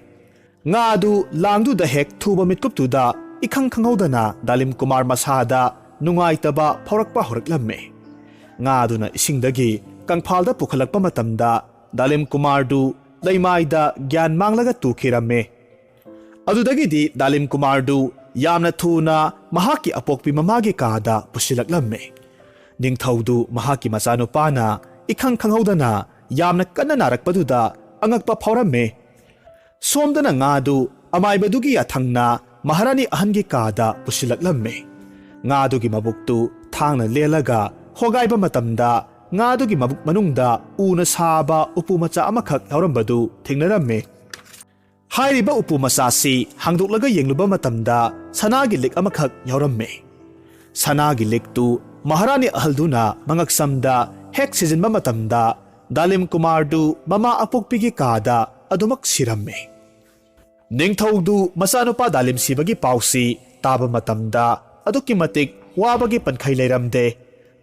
ꯉꯥ ꯑꯗꯨ ꯂꯥꯡꯗꯨꯗ ꯍꯦꯛ ꯊꯨꯕ ꯃꯤꯠꯀꯨꯞꯇꯨꯗ ꯏꯈꯪ ꯈꯪꯍꯧꯗꯅ ꯗꯥꯂꯤꯝ ꯀꯨꯃꯥꯔ ꯃꯁꯥꯗ ꯅꯨꯡꯉꯥꯏꯇꯕ ꯐꯥꯎꯔꯛꯄ ꯍꯧꯔꯛꯂꯝꯃꯤ꯫ ꯉꯥ ꯑꯗꯨꯅ ꯏꯁꯤꯡꯗꯒꯤ ꯀꯪꯐꯥꯜꯗ ꯄꯨꯈꯠꯂꯛꯄ ꯃꯇꯝꯗ ꯗꯥꯂꯤꯝ ꯀꯨꯃꯥꯔꯗꯨ ꯂꯩꯃꯥꯏꯗ ꯒ꯭ꯌꯥꯟ ꯃꯥꯡꯂꯒ ꯇꯨꯈꯤꯔꯝꯃꯤ꯫ ꯑꯗꯨꯗꯒꯤꯗꯤ ꯗꯥꯂꯤꯝ ꯀꯨꯃꯥꯔꯗꯨ ꯌꯥꯝꯅ ꯊꯨꯅ ꯃꯍꯥꯛꯀꯤ ꯑꯄꯣꯛꯄꯤ ꯃꯃꯥꯒꯤ ꯀꯥꯗ ꯄꯨꯁꯤꯜꯂꯛꯂꯝꯃꯤ꯫ ꯅꯤꯡꯊꯧꯗꯨ ꯃꯍꯥꯛꯀꯤ ꯃꯆꯥꯅꯨꯄꯥꯅ ꯏꯈꯪ ꯈꯪꯍꯧꯗꯅ ꯌꯥꯝꯅ ꯀꯟꯅ ꯅꯥꯔꯛꯄꯗꯨꯗ ꯑꯉꯛꯄ ꯐꯥꯎꯔꯝꯃꯤ꯫ ꯁꯣꯝꯗꯅ ꯉꯥꯗꯨ ꯑꯃꯥꯏꯕꯗꯨꯒꯤ ꯌꯥꯊꯪꯅ ꯃꯍꯥꯔꯥꯅꯤ ꯑꯍꯟꯒꯤ ꯀꯥꯗ ꯄꯨꯁꯤꯜꯂꯛꯂꯝꯃꯤ꯫ ꯉꯥꯗꯨꯒꯤ ꯃꯕꯨꯛꯇꯨ ꯊꯥꯡꯅ ꯂꯦꯜꯂꯒ ꯍꯣꯒꯥꯏꯕ ꯃꯇꯝꯗ ꯉꯥꯗꯨꯒꯤ ꯃꯕꯨꯛ ꯃꯅꯨꯡꯗ ꯎꯅ ꯁꯥꯕ ꯎꯄꯨ ꯃꯆꯥ ꯑꯃꯈꯛ ꯌꯥꯎꯔꯝꯕꯗꯨ ꯊꯦꯡꯅꯔꯝꯃꯤ꯫ ꯍꯥꯏꯔꯤꯕ ꯎꯄꯨ ꯃꯆꯥꯁꯤ ꯍꯥꯡꯗꯣꯛꯂꯒ ꯌꯦꯡꯂꯨꯕ ꯃꯇꯝꯗ ꯁꯅꯥꯒꯤ ꯂꯤꯛ ꯑꯃꯈꯛ ꯌꯥꯎꯔꯝꯃꯤ꯫ ꯁꯅꯥꯒꯤ ꯂꯤꯛꯇꯨ ꯃꯍꯥꯔꯥꯅꯤ ꯑꯍꯜꯗꯨꯅ ꯃꯉꯛꯁꯝꯗ ꯍꯦꯛ ꯁꯤꯖꯤꯟꯕ ꯃꯇꯝꯗ ꯗꯥꯂꯤꯝ ꯀꯨꯃꯥꯔꯗꯨ ꯃꯃꯥ ꯑꯄꯣꯛꯄꯤꯒꯤ ꯀꯥꯗ ꯑꯗꯨꯃꯛ ꯁꯤꯔꯝꯃꯤ꯫ ꯅꯤꯡꯊꯧꯗꯨ ꯃꯆꯥꯅꯨꯄꯥ ꯗꯥꯂꯤꯝ ꯁꯤꯕꯒꯤ ꯄꯥꯎꯁꯤ ꯇꯥꯕ ꯃꯇꯝꯗ ꯑꯗꯨꯛꯀꯤ ꯃꯇꯤꯛ ꯋꯥꯕꯒꯤ ꯄꯟꯈꯩ ꯂꯩꯔꯝꯗꯦ꯫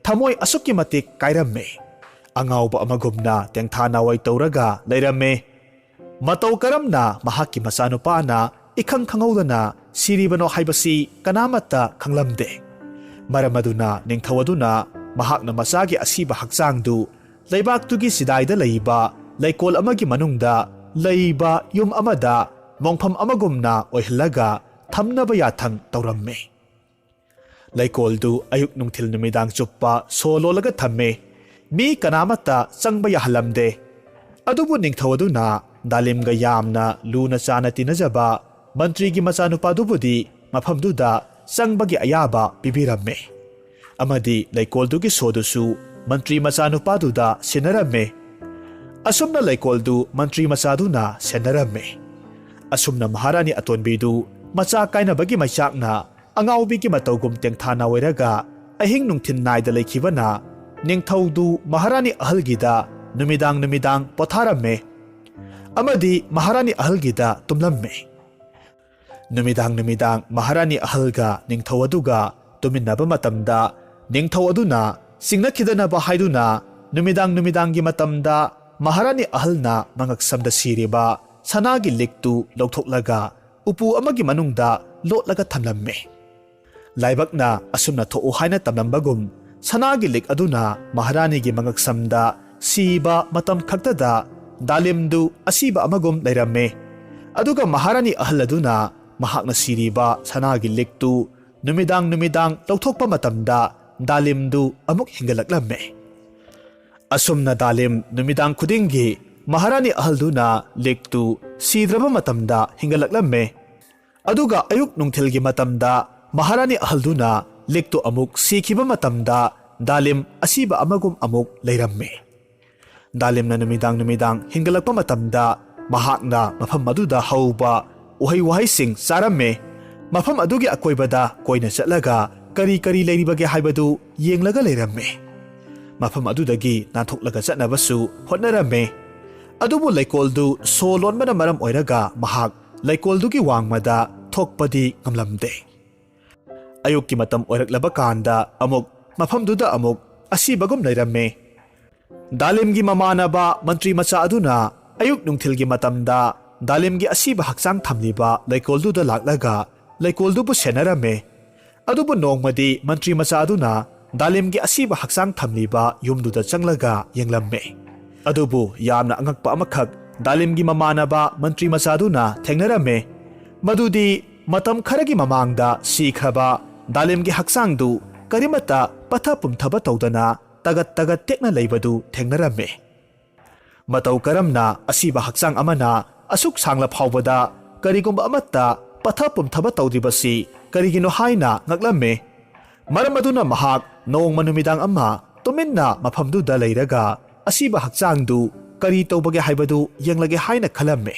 ꯊꯃꯣꯏ ꯑꯁꯨꯛꯀꯤ ꯃꯇꯤꯛ ꯀꯥꯏꯔꯝꯃꯦ꯫ ꯑꯉꯥꯎꯕ ꯑꯃꯒꯨꯝꯅ ꯇꯦꯡꯊꯥ ꯅꯥꯋꯥꯏ ꯇꯧꯔꯒ ꯂꯩꯔꯝꯃꯦ꯫ ꯃꯇꯧ ꯀꯔꯝꯅ ꯃꯍꯥꯛꯀꯤ ꯃꯆꯥꯅꯨꯄꯥꯅ ꯏꯈꯪ ꯈꯪꯍꯧꯗꯅ ꯁꯤꯔꯤꯕꯅꯣ ꯍꯥꯏꯕꯁꯤ ꯀꯅꯥꯃꯠꯇ ꯈꯪꯂꯝꯗꯦ꯫ ꯃꯔꯝ ꯑꯗꯨꯅ ꯅꯤꯡꯊꯧ ꯑꯗꯨꯅ ꯃꯍꯥꯛꯅ ꯃꯆꯥꯒꯤ ꯑꯁꯤꯕ ꯍꯛꯆꯥꯡꯗꯨ ꯂꯩꯕꯥꯛꯇꯨꯒꯤ ꯆꯤꯗꯥꯏꯗ ꯂꯩꯕ ꯂꯩꯀꯣꯜ ꯑꯃꯒꯤ ꯃꯅꯨꯡꯗ ꯂꯩꯕ ꯌꯨꯝ ꯑꯃꯗ ꯃꯣꯡꯐꯝ ꯑꯃꯒꯨꯝꯅ ꯑꯣꯏꯍꯜꯂꯒ ꯊꯝꯅꯕ ꯌꯥꯊꯪ ꯇꯧꯔꯝꯃꯤ꯫ ꯂꯩꯀꯣꯜꯗꯨ ꯑꯌꯨꯛ ꯅꯨꯡꯊꯤꯜ ꯅꯨꯃꯤꯗꯥꯡ ꯆꯨꯞꯄ ꯁꯣ ꯂꯣꯜꯂꯒ ꯊꯝꯃꯤ꯫ ꯃꯤ ꯀꯅꯥꯃꯠꯇ ꯆꯪꯕ ꯌꯥꯍꯜꯂꯝꯗꯦ꯫ ꯑꯗꯨꯕꯨ ꯅꯤꯡꯊꯧ ꯑꯗꯨꯅ ꯗꯥꯂꯤꯝꯒ ꯌꯥꯝꯅ ꯂꯨꯅ ꯆꯥꯅ ꯇꯤꯟꯅꯖꯕ ꯃꯟꯇ꯭ꯔꯤꯒꯤ ꯃꯆꯥꯅꯨꯄꯥꯗꯨꯕꯨꯗꯤ ꯃꯐꯝꯗꯨꯗ ꯆꯪꯕꯒꯤ ꯑꯌꯥꯕ ꯄꯤꯕꯤꯔꯝꯃꯤ꯫ ꯑꯃꯗꯤ ꯂꯩꯀꯣꯜꯗꯨꯒꯤ ꯁꯣꯗꯨꯁꯨ ꯃꯟꯇ꯭ꯔꯤ ꯃꯆꯥꯅꯨꯄꯥꯗꯨꯗ ꯁꯤꯟꯅꯔꯝꯃꯤ꯫ ꯑꯁꯨꯝꯅ ꯂꯩꯀꯣꯜꯗꯨ ꯃꯟꯇ꯭ꯔꯤ ꯃꯆꯥꯗꯨꯅ ꯁꯦꯟꯅꯔꯝꯃꯤ꯫ ꯑꯁꯨꯝꯅ ꯃꯍꯥꯔꯥꯅꯤ ꯑꯇꯣꯟꯕꯤꯗꯨ ꯃꯆꯥ ꯀꯥꯏꯅꯕꯒꯤ ꯃꯩꯆꯥꯛꯅ ꯑꯉꯥꯎꯕꯤꯒꯤ ꯃꯇꯧꯒꯨꯝ ꯇꯦꯡꯊꯥ ꯅꯥꯋꯥꯏꯔꯒ ꯑꯍꯤꯡ ꯅꯨꯡꯊꯤꯜ ꯅꯥꯏꯗ ꯂꯩꯈꯤꯕꯅ ꯅꯤꯡꯊꯧꯗꯨ ꯃꯍꯥꯔꯥꯅꯤ ꯑꯍꯜꯒꯤꯗ ꯅꯨꯃꯤꯗꯥꯡ ꯅꯨꯃꯤꯗꯥꯡ ꯄꯣꯊꯥꯔꯝꯃꯦ꯫ ꯑꯃꯗꯤ ꯃꯍꯥꯔꯥꯅꯤ ꯑꯍꯜꯒꯤꯗ ꯇꯨꯝꯂꯝꯃꯦ꯫ ꯅꯨꯃꯤꯗꯥꯡ ꯅꯨꯃꯤꯗꯥꯡ ꯃꯍꯥꯔꯥꯅꯤ ꯑꯍꯜꯒ ꯅꯤꯡꯊꯧ ꯑꯗꯨꯒ ꯇꯨꯃꯤꯟꯅꯕ ꯃꯇꯝꯗ ꯅꯤꯡꯊꯧ ꯑꯗꯨꯅ ꯆꯤꯡꯅꯈꯤꯗꯅꯕ ꯍꯥꯏꯗꯨꯅ ꯅꯨꯃꯤꯗꯥꯡ ꯅꯨꯃꯤꯗꯥꯡꯒꯤ ꯃꯇꯝꯗ ꯃꯍꯥꯔꯥꯅꯤ ꯑꯍꯜꯅ ꯃꯉꯛꯁꯝꯗ ꯁꯤꯔꯤꯕ ꯁꯅꯥꯒꯤ ꯂꯤꯛꯇꯨ ꯂꯧꯊꯣꯛꯂꯒ ꯎꯄꯨ ꯑꯃꯒꯤ ꯃꯅꯨꯡꯗ ꯂꯣꯠꯂꯒ ꯊꯝꯂꯝꯃꯤ꯫ ꯂꯥꯏꯕꯛꯅ ꯑꯁꯨꯝꯅ ꯊꯣꯛꯎ ꯍꯥꯏꯅ ꯇꯝꯂꯝꯕꯒꯨꯝ ꯁꯅꯥꯒꯤ ꯂꯤꯛ ꯑꯗꯨꯅ ꯃꯍꯥꯔꯥꯅꯤꯒꯤ ꯃꯉꯛꯁꯝꯗ ꯁꯤꯕ ꯃꯇꯝ ꯈꯛꯇꯗ ꯗꯥꯂꯤꯝꯗꯨ ꯑꯁꯤꯕ ꯑꯃꯒꯨꯝ ꯂꯩꯔꯝꯃꯤ꯫ ꯑꯗꯨꯒ ꯃꯍꯥꯔꯥꯅꯤ ꯑꯍꯜ ꯑꯗꯨꯅ ꯃꯍꯥꯛꯅ ꯁꯤꯔꯤꯕ ꯁꯅꯥꯒꯤ ꯂꯤꯛꯇꯨ ꯅꯨꯃꯤꯗꯥꯡ ꯅꯨꯃꯤꯗꯥꯡ ꯂꯧꯊꯣꯛꯄ ꯃꯇꯝꯗ ꯗꯥꯂꯤꯝꯗꯨ ꯑꯃꯨꯛ ꯍꯤꯡꯒꯠꯂꯛꯂꯝꯃꯤ꯫ ꯑꯁꯨꯝꯅ ꯗꯥꯂꯤꯝ ꯅꯨꯃꯤꯗꯥꯡ ꯈꯨꯗꯤꯡꯒꯤ ꯃꯍꯥꯔꯥꯅꯤ ꯑꯍꯜꯗꯨꯅ ꯂꯤꯛꯇꯨ ꯁꯤꯗ꯭ꯔꯕ ꯃꯇꯝꯗ ꯍꯤꯡꯒꯠꯂꯛꯂꯝꯃꯤ꯫ ꯑꯗꯨꯒ ꯑꯌꯨꯛ ꯅꯨꯡꯊꯤꯜꯒꯤ ꯃꯇꯝꯗ ꯃꯍꯥꯔꯥꯅꯤ ꯑꯍꯜꯗꯨꯅ ꯂꯤꯛꯇꯨ ꯑꯃꯨꯛ ꯁꯤꯈꯤꯕ ꯃꯇꯝꯗ ꯗꯥꯂꯤꯝ ꯑꯁꯤꯕ ꯑꯃꯒꯨꯝ ꯑꯃꯨꯛ ꯂꯩꯔꯝꯃꯤ꯫ ꯗꯥꯂꯤꯝꯅ ꯅꯨꯃꯤꯗꯥꯡ ꯅꯨꯃꯤꯗꯥꯡ ꯍꯤꯡꯒꯠꯂꯛꯄ ꯃꯇꯝꯗ ꯃꯍꯥꯛꯅ ꯃꯐꯝ ꯑꯗꯨꯗ ꯍꯧꯕ ꯎꯍꯩ ꯋꯥꯍꯩꯁꯤꯡ ꯆꯥꯔꯝꯃꯤ꯫ ꯃꯐꯝ ꯑꯗꯨꯒꯤ ꯑꯀꯣꯏꯕꯗ ꯀꯣꯏꯅ ꯆꯠꯂꯒ ꯀꯔꯤ ꯀꯔꯤ ꯂꯩꯔꯤꯕꯒꯦ ꯍꯥꯏꯕꯗꯨ ꯌꯦꯡꯂꯒ ꯂꯩꯔꯝꯃꯤ꯫ ꯃꯐꯝ ꯑꯗꯨꯗꯒꯤ ꯅꯥꯟꯊꯣꯛꯂꯒ ꯆꯠꯅꯕꯁꯨ ꯍꯣꯠꯅꯔꯝꯃꯤ꯫ ꯑꯗꯨꯕꯨ ꯂꯩꯀꯣꯜꯗꯨ ꯁꯣ ꯂꯣꯟꯕꯅ ꯃꯔꯝ ꯑꯣꯏꯔꯒ ꯃꯍꯥꯛ ꯂꯩꯀꯣꯜꯗꯨꯒꯤ ꯋꯥꯡꯃꯗ ꯊꯣꯛꯄꯗꯤ ꯉꯝꯂꯝꯗꯦ꯫ ꯑꯌꯨꯛꯀꯤ ꯃꯇꯝ ꯑꯣꯏꯔꯛꯂꯕ ꯀꯥꯟꯗ ꯑꯃꯨꯛ ꯃꯐꯝꯗꯨꯗ ꯑꯃꯨꯛ ꯑꯁꯤꯕꯒꯨꯝ ꯂꯩꯔꯝꯃꯦ꯫ ꯗꯥꯂꯤꯝꯒꯤ ꯃꯃꯥꯟꯅꯕ ꯃꯟꯇ꯭ꯔꯤ ꯃꯆꯥ ꯑꯗꯨꯅ ꯑꯌꯨꯛ ꯅꯨꯡꯊꯤꯜꯒꯤ ꯃꯇꯝꯗ ꯗꯥꯂꯤꯝꯒꯤ ꯑꯁꯤꯕ ꯍꯛꯆꯥꯡ ꯊꯝꯂꯤꯕ ꯂꯩꯀꯣꯜꯗꯨꯗ ꯂꯥꯛꯂꯒ ꯂꯩꯀꯣꯜꯗꯨꯕꯨ ꯁꯦꯟꯅꯔꯝꯃꯦ꯫ ꯑꯗꯨꯕꯨ ꯅꯣꯡꯃꯗꯤ ꯃꯟꯇ꯭ꯔꯤ ꯃꯆꯥ ꯑꯗꯨꯅ ꯗꯥꯂꯤꯝꯒꯤ ꯑꯁꯤꯕ ꯍꯛꯆꯥꯡ ꯊꯝꯂꯤꯕ ꯌꯨꯝꯗꯨꯗ ꯆꯪꯂꯒ ꯌꯦꯡꯂꯝꯃꯦ꯫ ꯑꯗꯨꯕꯨ ꯌꯥꯝꯅ ꯑꯉꯛꯄ ꯑꯃꯈꯛ ꯗꯥꯂꯤꯝꯒꯤ ꯃꯃꯥꯟꯅꯕ ꯃꯟꯇ꯭ꯔꯤ ꯃꯆꯥꯗꯨꯅ ꯊꯦꯡꯅꯔꯝꯃꯦ꯫ ꯃꯗꯨꯗꯤ ꯃꯇꯝ ꯈꯔꯒꯤ ꯃꯃꯥꯡꯗ ꯁꯤꯈ꯭ꯔꯕ ꯗꯥꯂꯤꯝꯒꯤ ꯍꯛꯆꯥꯡꯗꯨ ꯀꯔꯤꯃꯠꯇ ꯄꯠꯊ ꯄꯨꯝꯊꯕ ꯇꯧꯗꯅ ꯇꯒꯠ ꯇꯒꯠ ꯇꯦꯛꯅ ꯂꯩꯕꯗꯨ ꯊꯦꯡꯅꯔꯝꯃꯦ꯫ ꯃꯇꯧ ꯀꯔꯝꯅ ꯑꯁꯤꯕ ꯍꯛꯆꯥꯡ ꯑꯃꯅ ꯑꯁꯨꯛ ꯁꯥꯡꯂ ꯐꯥꯎꯕꯗ ꯀꯔꯤꯒꯨꯝꯕ ꯑꯃꯠꯇ ꯄꯠꯊ ꯄꯨꯝꯊꯕ ꯇꯧꯗ꯭ꯔꯤꯕꯁꯤ ꯀꯔꯤꯒꯤꯅꯣ ꯍꯥꯏꯅ ꯉꯛꯂꯝꯃꯦ꯫ ꯃꯔꯝ ꯑꯗꯨꯅ ꯃꯍꯥꯛ ꯅꯣꯡꯃ ꯅꯨꯃꯤꯗꯥꯡ ꯑꯃ ꯇꯨꯃꯤꯟꯅ ꯃꯐꯝꯗꯨꯗ ꯂꯩꯔꯒ ꯑꯁꯤꯕ ꯍꯛꯆꯥꯡꯗꯨ ꯀꯔꯤ ꯇꯧꯕꯒꯦ ꯍꯥꯏꯕꯗꯨ ꯌꯦꯡꯂꯒꯦ ꯍꯥꯏꯅ ꯈꯜꯂꯝꯃꯦ꯫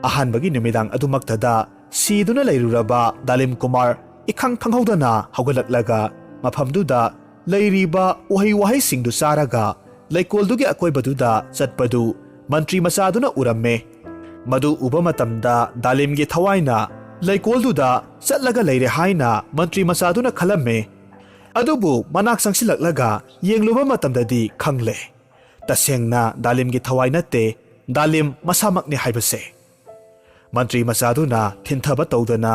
ꯑꯍꯥꯟꯕꯒꯤ ꯅꯨꯃꯤꯗꯥꯡ ꯑꯗꯨꯃꯛꯇꯗ ꯁꯤꯗꯨꯅ ꯂꯩꯔꯨꯔꯕ ꯗꯥꯂꯤꯝ ꯀꯨꯃꯥꯔ ꯏꯈꯪ ꯈꯪꯍꯧꯗꯅ ꯍꯧꯒꯠꯂꯛꯂꯒ ꯃꯐꯝꯗꯨꯗ ꯂꯩꯔꯤꯕ ꯎꯍꯩ ꯋꯥꯍꯩꯁꯤꯡꯗꯨ ꯆꯥꯔꯒ ꯂꯩꯀꯣꯜꯗꯨꯒꯤ ꯑꯀꯣꯏꯕꯗꯨꯗ ꯆꯠꯄꯗꯨ ꯃꯟꯇ꯭ꯔꯤ ꯃꯆꯥꯗꯨꯅ ꯎꯔꯝꯃꯦ꯫ ꯃꯗꯨ ꯎꯕ ꯃꯇꯝꯗ ꯗꯥꯂꯤꯝꯒꯤ ꯊꯋꯥꯏꯅ ꯂꯩꯀꯣꯜꯗꯨꯗ ꯆꯠꯂꯒ ꯂꯩꯔꯦ ꯍꯥꯏꯅ ꯃꯟꯇ꯭ꯔꯤ ꯃꯆꯥꯗꯨꯅ ꯈꯜꯂꯝꯃꯦ꯫ ꯑꯗꯨꯕꯨ ꯃꯅꯥꯛ ꯆꯪꯁꯤꯜꯂꯛꯂꯒ ꯌꯦꯡꯂꯨꯕ ꯃꯇꯝꯗꯗꯤ ꯈꯪꯂꯦ꯫ ꯇꯁꯦꯡꯅ ꯗꯥꯂꯤꯝꯒꯤ ꯊꯋꯥꯏ ꯅꯠꯇꯦ, ꯗꯥꯂꯤꯝ ꯃꯁꯥꯃꯛꯅꯤ ꯍꯥꯏꯕꯁꯦ꯫ ꯃꯟꯇ꯭ꯔꯤ ꯃꯆꯥꯗꯨꯅ ꯊꯤꯟꯊꯕ ꯇꯧꯗꯅ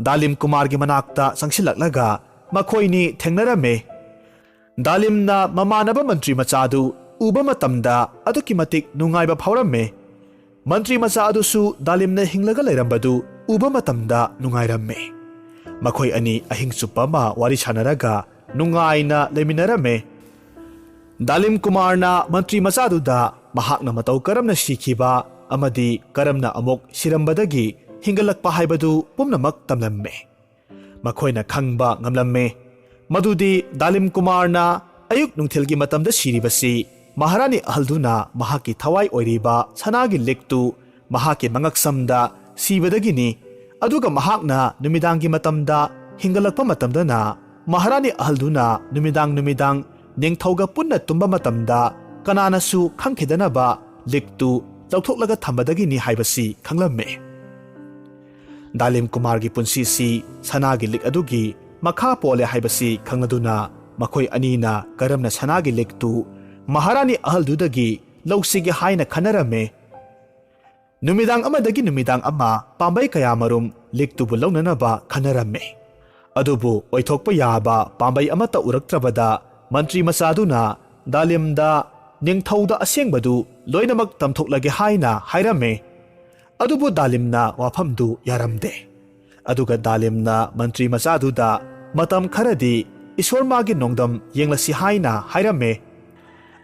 ꯗꯥꯂꯤꯝ ꯀꯨꯃꯥꯔꯒꯤ ꯃꯅꯥꯛꯇ ꯆꯪꯁꯤꯜꯂꯛꯂꯒ ꯃꯈꯣꯏꯅꯤ ꯊꯦꯡꯅꯔꯝꯃꯦ꯫ ꯗꯥꯂꯤꯝꯅ ꯃꯃꯥꯟꯅꯕ ꯃꯟꯇ꯭ꯔꯤ ꯃꯆꯥꯗꯨ ꯎꯕ ꯃꯇꯝꯗ ꯑꯗꯨꯛꯀꯤ ꯃꯇꯤꯛ ꯅꯨꯡꯉꯥꯏꯕ ꯐꯥꯎꯔꯝꯃꯦ꯫ ꯃꯟꯇ꯭ꯔꯤ ꯃꯆꯥ ꯑꯗꯨꯁꯨ ꯗꯥꯂꯤꯝꯅ ꯍꯤꯡꯂꯒ ꯂꯩꯔꯝꯕꯗꯨ ꯎꯕ ꯃꯇꯝꯗ ꯅꯨꯡꯉꯥꯏꯔꯝꯃꯦ꯫ ꯃꯈꯣꯏ ꯑꯅꯤ ꯑꯍꯤꯡ ꯆꯨꯞꯄ ꯑꯃ ꯋꯥꯔꯤ ꯁꯥꯟꯅꯔꯒ ꯅꯨꯡꯉꯥꯏꯅ ꯂꯩꯃꯤꯟꯅꯔꯝꯃꯦ꯫ ꯗꯥꯂꯤꯝ ꯀꯨꯃꯥꯔꯅ ꯃꯟꯇ꯭ꯔꯤ ꯃꯆꯥꯗꯨꯗ ꯃꯍꯥꯛꯅ ꯃꯇꯧ ꯀꯔꯝꯅ ꯁꯤꯈꯤꯕ ꯑꯃꯗꯤ ꯀꯔꯝꯅ ꯑꯃꯨꯛ ꯁꯤꯔꯝꯕꯗꯒꯤ ꯍꯤꯡꯒꯠꯂꯛꯄ ꯍꯥꯏꯕꯗꯨ ꯄꯨꯝꯅꯃꯛ ꯇꯝꯂꯝꯃꯦ꯫ ꯃꯈꯣꯏꯅ ꯈꯪꯕ ꯉꯝꯂꯝꯃꯦ ꯃꯗꯨꯗꯤ ꯗꯥꯂꯤꯝ ꯀꯨꯃꯥꯔꯅ ꯑꯌꯨꯛ ꯅꯨꯡꯊꯤꯜꯒꯤ ꯃꯇꯝꯗ ꯁꯤꯔꯤꯕꯁꯤ ꯃꯍꯥꯔꯥꯅꯤ ꯑꯍꯜꯗꯨꯅ ꯃꯍꯥꯛꯀꯤ ꯊꯋꯥꯏ ꯑꯣꯏꯔꯤꯕ ꯁꯅꯥꯒꯤ ꯂꯤꯛꯇꯨ ꯃꯍꯥꯛꯀꯤ ꯃꯉꯛꯁꯝꯗ ꯁꯤꯕꯗꯒꯤꯅꯤ꯫ ꯑꯗꯨꯒ ꯃꯍꯥꯛꯅ ꯅꯨꯃꯤꯗꯥꯡꯒꯤ ꯃꯇꯝꯗ ꯍꯤꯡꯒꯠꯂꯛꯄ ꯃꯇꯝꯗꯅ ꯃꯍꯥꯔꯥꯅꯤ ꯑꯍꯜꯗꯨꯅ ꯅꯨꯃꯤꯗꯥꯡ ꯅꯨꯃꯤꯗꯥꯡ ꯅꯤꯡꯊꯧꯒ ꯄꯨꯟꯅ ꯇꯨꯝꯕ ꯃꯇꯝꯗ ꯀꯅꯥꯅꯁꯨ ꯈꯪꯈꯤꯗꯅꯕ ꯂꯤꯛꯇꯨ ꯂꯧꯊꯣꯛꯂꯒ ꯊꯝꯕꯗꯒꯤꯅꯤ ꯍꯥꯏꯕꯁꯤ ꯈꯪꯂꯝꯃꯦ꯫ ꯗꯥꯂꯤꯝ ꯀꯨꯃꯥꯔꯒꯤ ꯄꯨꯟꯁꯤꯁꯤ ꯁꯅꯥꯒꯤ ꯂꯤꯛ ꯑꯗꯨꯒꯤ ꯃꯈꯥ ꯄꯣꯜꯂꯦ ꯍꯥꯏꯕꯁꯤ ꯈꯪꯂꯗꯨꯅ ꯃꯈꯣꯏ ꯑꯅꯤꯅ ꯀꯔꯝꯅ ꯁꯅꯥꯒꯤ ꯂꯤꯛꯇꯨ ꯃꯍꯥꯔꯥꯅꯤ ꯑꯍꯜꯗꯨꯗꯒꯤ ꯂꯧꯁꯤꯒꯦ ꯍꯥꯏꯅ ꯈꯟꯅꯔꯝꯃꯦ꯫ ꯅꯨꯃꯤꯗꯥꯡ ꯑꯃꯗꯒꯤ ꯅꯨꯃꯤꯗꯥꯡ ꯑꯃ ꯄꯥꯝꯕꯩ ꯀꯌꯥꯃꯔꯨꯝ ꯂꯤꯛꯇꯨꯕꯨ ꯂꯧꯅꯅꯕ ꯈꯟꯅꯔꯝꯃꯤ꯫ ꯑꯗꯨꯕꯨ ꯑꯣꯏꯊꯣꯛꯄ ꯌꯥꯕ ꯄꯥꯝꯕꯩ ꯑꯃꯠꯇ ꯎꯔꯛꯇ꯭ꯔꯕꯗ ꯃꯟꯇ꯭ꯔꯤ ꯃꯆꯥꯗꯨꯅ ꯗꯥꯂꯤꯝꯗ ꯅꯤꯡꯊꯧꯗ ꯑꯁꯦꯡꯕꯗꯨ ꯂꯣꯏꯅꯃꯛ ꯇꯝꯊꯣꯛꯂꯒꯦ ꯍꯥꯏꯅ ꯍꯥꯏꯔꯝꯃꯤ꯫ ꯑꯗꯨꯕꯨ ꯗꯥꯂꯤꯝꯅ ꯋꯥꯐꯝꯗꯨ ꯌꯥꯔꯝꯗꯦ꯫ ꯑꯗꯨꯒ ꯗꯥꯂꯤꯝꯅ ꯃꯟꯇ꯭ꯔꯤ ꯃꯆꯥꯗꯨꯗ ꯃꯇꯝ ꯈꯔꯗꯤ ꯏꯁꯣꯔ ꯃꯥꯒꯤ ꯅꯣꯡꯗꯝ ꯌꯦꯡꯂꯁꯤ ꯍꯥꯏꯅ ꯍꯥꯏꯔꯝꯃꯦ꯫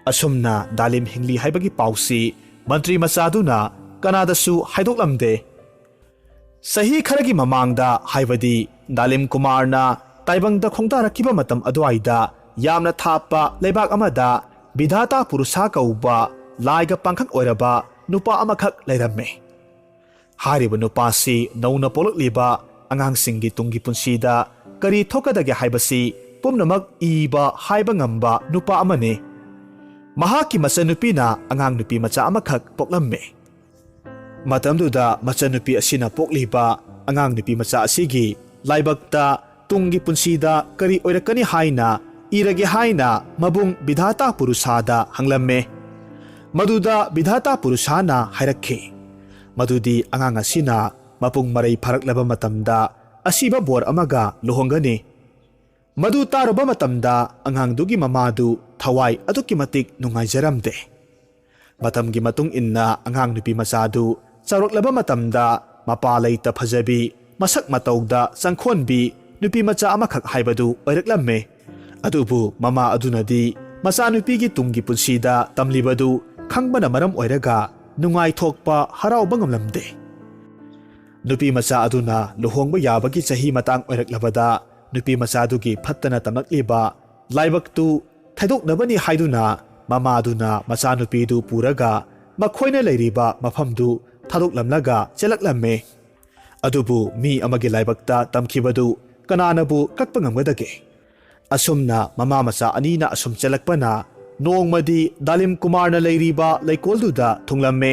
ꯑꯁꯨꯝꯅ ꯗꯥꯂꯤꯝ ꯍꯤꯡꯂꯤ ꯍꯥꯏꯕꯒꯤ ꯄꯥꯎꯁꯤ ꯃꯟꯇ꯭ꯔꯤ ꯃꯆꯥꯗꯨꯅ ꯀꯅꯥꯗꯁꯨ ꯍꯥꯏꯗꯣꯛꯂꯝꯗꯦ꯫ ꯆꯍꯤ ꯈꯔꯒꯤ ꯃꯃꯥꯡꯗ, ꯍꯥꯏꯕꯗꯤ ꯗꯥꯂꯤꯝ ꯀꯨꯃꯥꯔꯅ ꯇꯥꯏꯕꯪꯗ ꯈꯣꯡꯗꯥꯔꯛꯈꯤꯕ ꯃꯇꯝ ꯑꯗꯨꯋꯥꯏꯗ, ꯌꯥꯝꯅ ꯊꯥꯞꯄ ꯂꯩꯕꯥꯛ ꯑꯃꯗ ꯕꯤꯙꯥꯇꯥ ꯄꯨꯔꯨꯁꯥ ꯀꯧꯕ ꯂꯥꯏꯒ ꯄꯥꯡꯈꯛ ꯑꯣꯏꯔꯕ ꯅꯨꯄꯥ ꯑꯃꯈꯛ ꯂꯩꯔꯝꯃꯤ꯫ ꯍꯥꯏꯔꯤꯕ ꯅꯨꯄꯥꯁꯤ ꯅꯧꯅ ꯄꯣꯛꯂꯛꯂꯤꯕ ꯑꯉꯥꯡꯁꯤꯡꯒꯤ ꯇꯨꯡꯒꯤ ꯄꯨꯟꯁꯤꯗ ꯀꯔꯤ ꯊꯣꯛꯀꯗꯒꯦ ꯍꯥꯏꯕꯁꯤ ꯄꯨꯝꯅꯃꯛ ꯏꯕ ꯍꯥꯏꯕ ꯉꯝꯕ ꯅꯨꯄꯥ ꯑꯃꯅꯤ꯫ ꯃꯍꯥꯛꯀꯤ ꯃꯆꯟꯅꯨꯄꯤꯅ ꯑꯉꯥꯡ ꯅꯨꯄꯤ ꯃꯆꯥ ꯑꯃꯈꯛ ꯄꯣꯛꯂꯝꯃꯤ꯫ ꯃꯇꯝꯗꯨꯗ ꯃꯆꯟꯅꯨꯄꯤ ꯑꯁꯤꯅ ꯄꯣꯛꯂꯤꯕ ꯑꯉꯥꯡ ꯅꯨꯄꯤ ꯃꯆꯥ ꯑꯁꯤꯒꯤ ꯂꯥꯏꯕꯛꯇ ꯇꯨꯡꯒꯤ ꯄꯨꯟꯁꯤꯗ ꯀꯔꯤ ꯑꯣꯏꯔꯛꯀꯅꯤ ꯍꯥꯏꯅ ꯏꯔꯒꯦ ꯍꯥꯏꯅ ꯃꯕꯨꯡ ꯕꯤꯙꯥꯇꯥ ꯄꯨꯔꯨꯁꯥꯗ ꯍꯪꯂꯝꯃꯦ꯫ ꯃꯗꯨꯗ ꯕꯤꯙꯥꯇꯥ ꯄꯨꯔꯨꯁꯥꯅ ꯍꯥꯏꯔꯛꯈꯤ ꯃꯗꯨꯗꯤ ꯑꯉꯥꯡ ꯑꯁꯤꯅ ꯃꯄꯨꯡ ꯃꯔꯩ ꯐꯥꯔꯛꯂꯕ ꯃꯇꯝꯗ ꯑꯁꯤꯕ ꯕꯣꯔ ꯑꯃꯒ ꯂꯨꯍꯣꯡꯒꯅꯤ꯫ ꯃꯗꯨ ꯇꯥꯔꯨꯕ ꯃꯇꯝꯗ ꯑꯉꯥꯡꯗꯨꯒꯤ ꯃꯃꯥꯗꯨ ꯊꯋꯥꯏ ꯑꯗꯨꯛꯀꯤ ꯃꯇꯤꯛ ꯅꯨꯡꯉꯥꯏꯖꯔꯝꯗꯦ꯫ ꯃꯇꯝꯒꯤ ꯃꯇꯨꯡ ꯏꯟꯅ ꯑꯉꯥꯡ ꯅꯨꯄꯤ ꯃꯆꯥꯗꯨ ꯆꯥꯎꯔꯛꯂꯕ ꯃꯇꯝꯗ ꯃꯄꯥ ꯂꯩꯇ ꯐꯖꯕꯤ, ꯃꯁꯛ ꯃꯇꯧꯗ ꯆꯪꯈꯣꯟꯕꯤ ꯅꯨꯄꯤ ꯃꯆꯥ ꯑꯃꯈꯛ ꯍꯥꯏꯕꯗꯨ ꯑꯣꯏꯔꯛꯂꯝꯃꯦ꯫ ꯑꯗꯨꯕꯨ ꯃꯃꯥ ꯑꯗꯨꯅꯗꯤ ꯃꯆꯥꯅꯨꯄꯤꯒꯤ ꯇꯨꯡꯒꯤ ꯄꯨꯟꯁꯤꯗ ꯇꯝꯂꯤꯕꯗꯨ ꯈꯪꯕꯅ ꯃꯔꯝ ꯑꯣꯏꯔꯒ ꯅꯨꯡꯉꯥꯏꯊꯣꯛꯄ, ꯍꯔꯥꯎꯕ ꯉꯝꯂꯝꯗꯦ꯫ ꯅꯨꯄꯤ ꯃꯆꯥ ꯑꯗꯨꯅ ꯂꯨꯍꯣꯡꯕ ꯌꯥꯕꯒꯤ ꯆꯍꯤ ꯃꯇꯥꯡ ꯑꯣꯏꯔꯛꯂꯕꯗ ꯅꯨꯄꯤ ꯃꯆꯥꯗꯨꯒꯤ ꯐꯠꯇꯅ ꯇꯝꯂꯛꯂꯤꯕ ꯂꯥꯏꯕꯛꯇꯨ ꯊꯩꯗꯣꯛꯅꯕꯅꯤ ꯍꯥꯏꯗꯨꯅ ꯃꯃꯥꯗꯨꯅ ꯃꯆꯥꯅꯨꯄꯤꯗꯨ ꯄꯨꯔꯒ ꯃꯈꯣꯏꯅ ꯂꯩꯔꯤꯕ ꯃꯐꯝꯗꯨ ꯊꯥꯗꯣꯛꯂꯝꯂꯒ ꯆꯦꯜꯂꯛꯂꯝꯃꯦ꯫ ꯑꯗꯨꯕꯨ ꯃꯤ ꯑꯃꯒꯤ ꯂꯥꯏꯕꯛꯇ ꯇꯝꯈꯤꯕꯗꯨ ꯀꯅꯥꯅꯕꯨ ꯀꯛꯄ ꯉꯝꯒꯗꯒꯦ? ꯑꯁꯨꯝꯅ ꯃꯃꯥ ꯃꯆꯥ ꯑꯅꯤꯅ ꯑꯁꯨꯝ ꯆꯦꯜꯂꯛꯄꯅ ꯅꯣꯡꯃꯗꯤ ꯗꯥꯂꯤꯝ ꯀꯨꯃꯥꯔꯅ ꯂꯩꯔꯤꯕ ꯂꯩꯀꯣꯜꯗꯨꯗ ꯊꯨꯡꯂꯝꯃꯦ꯫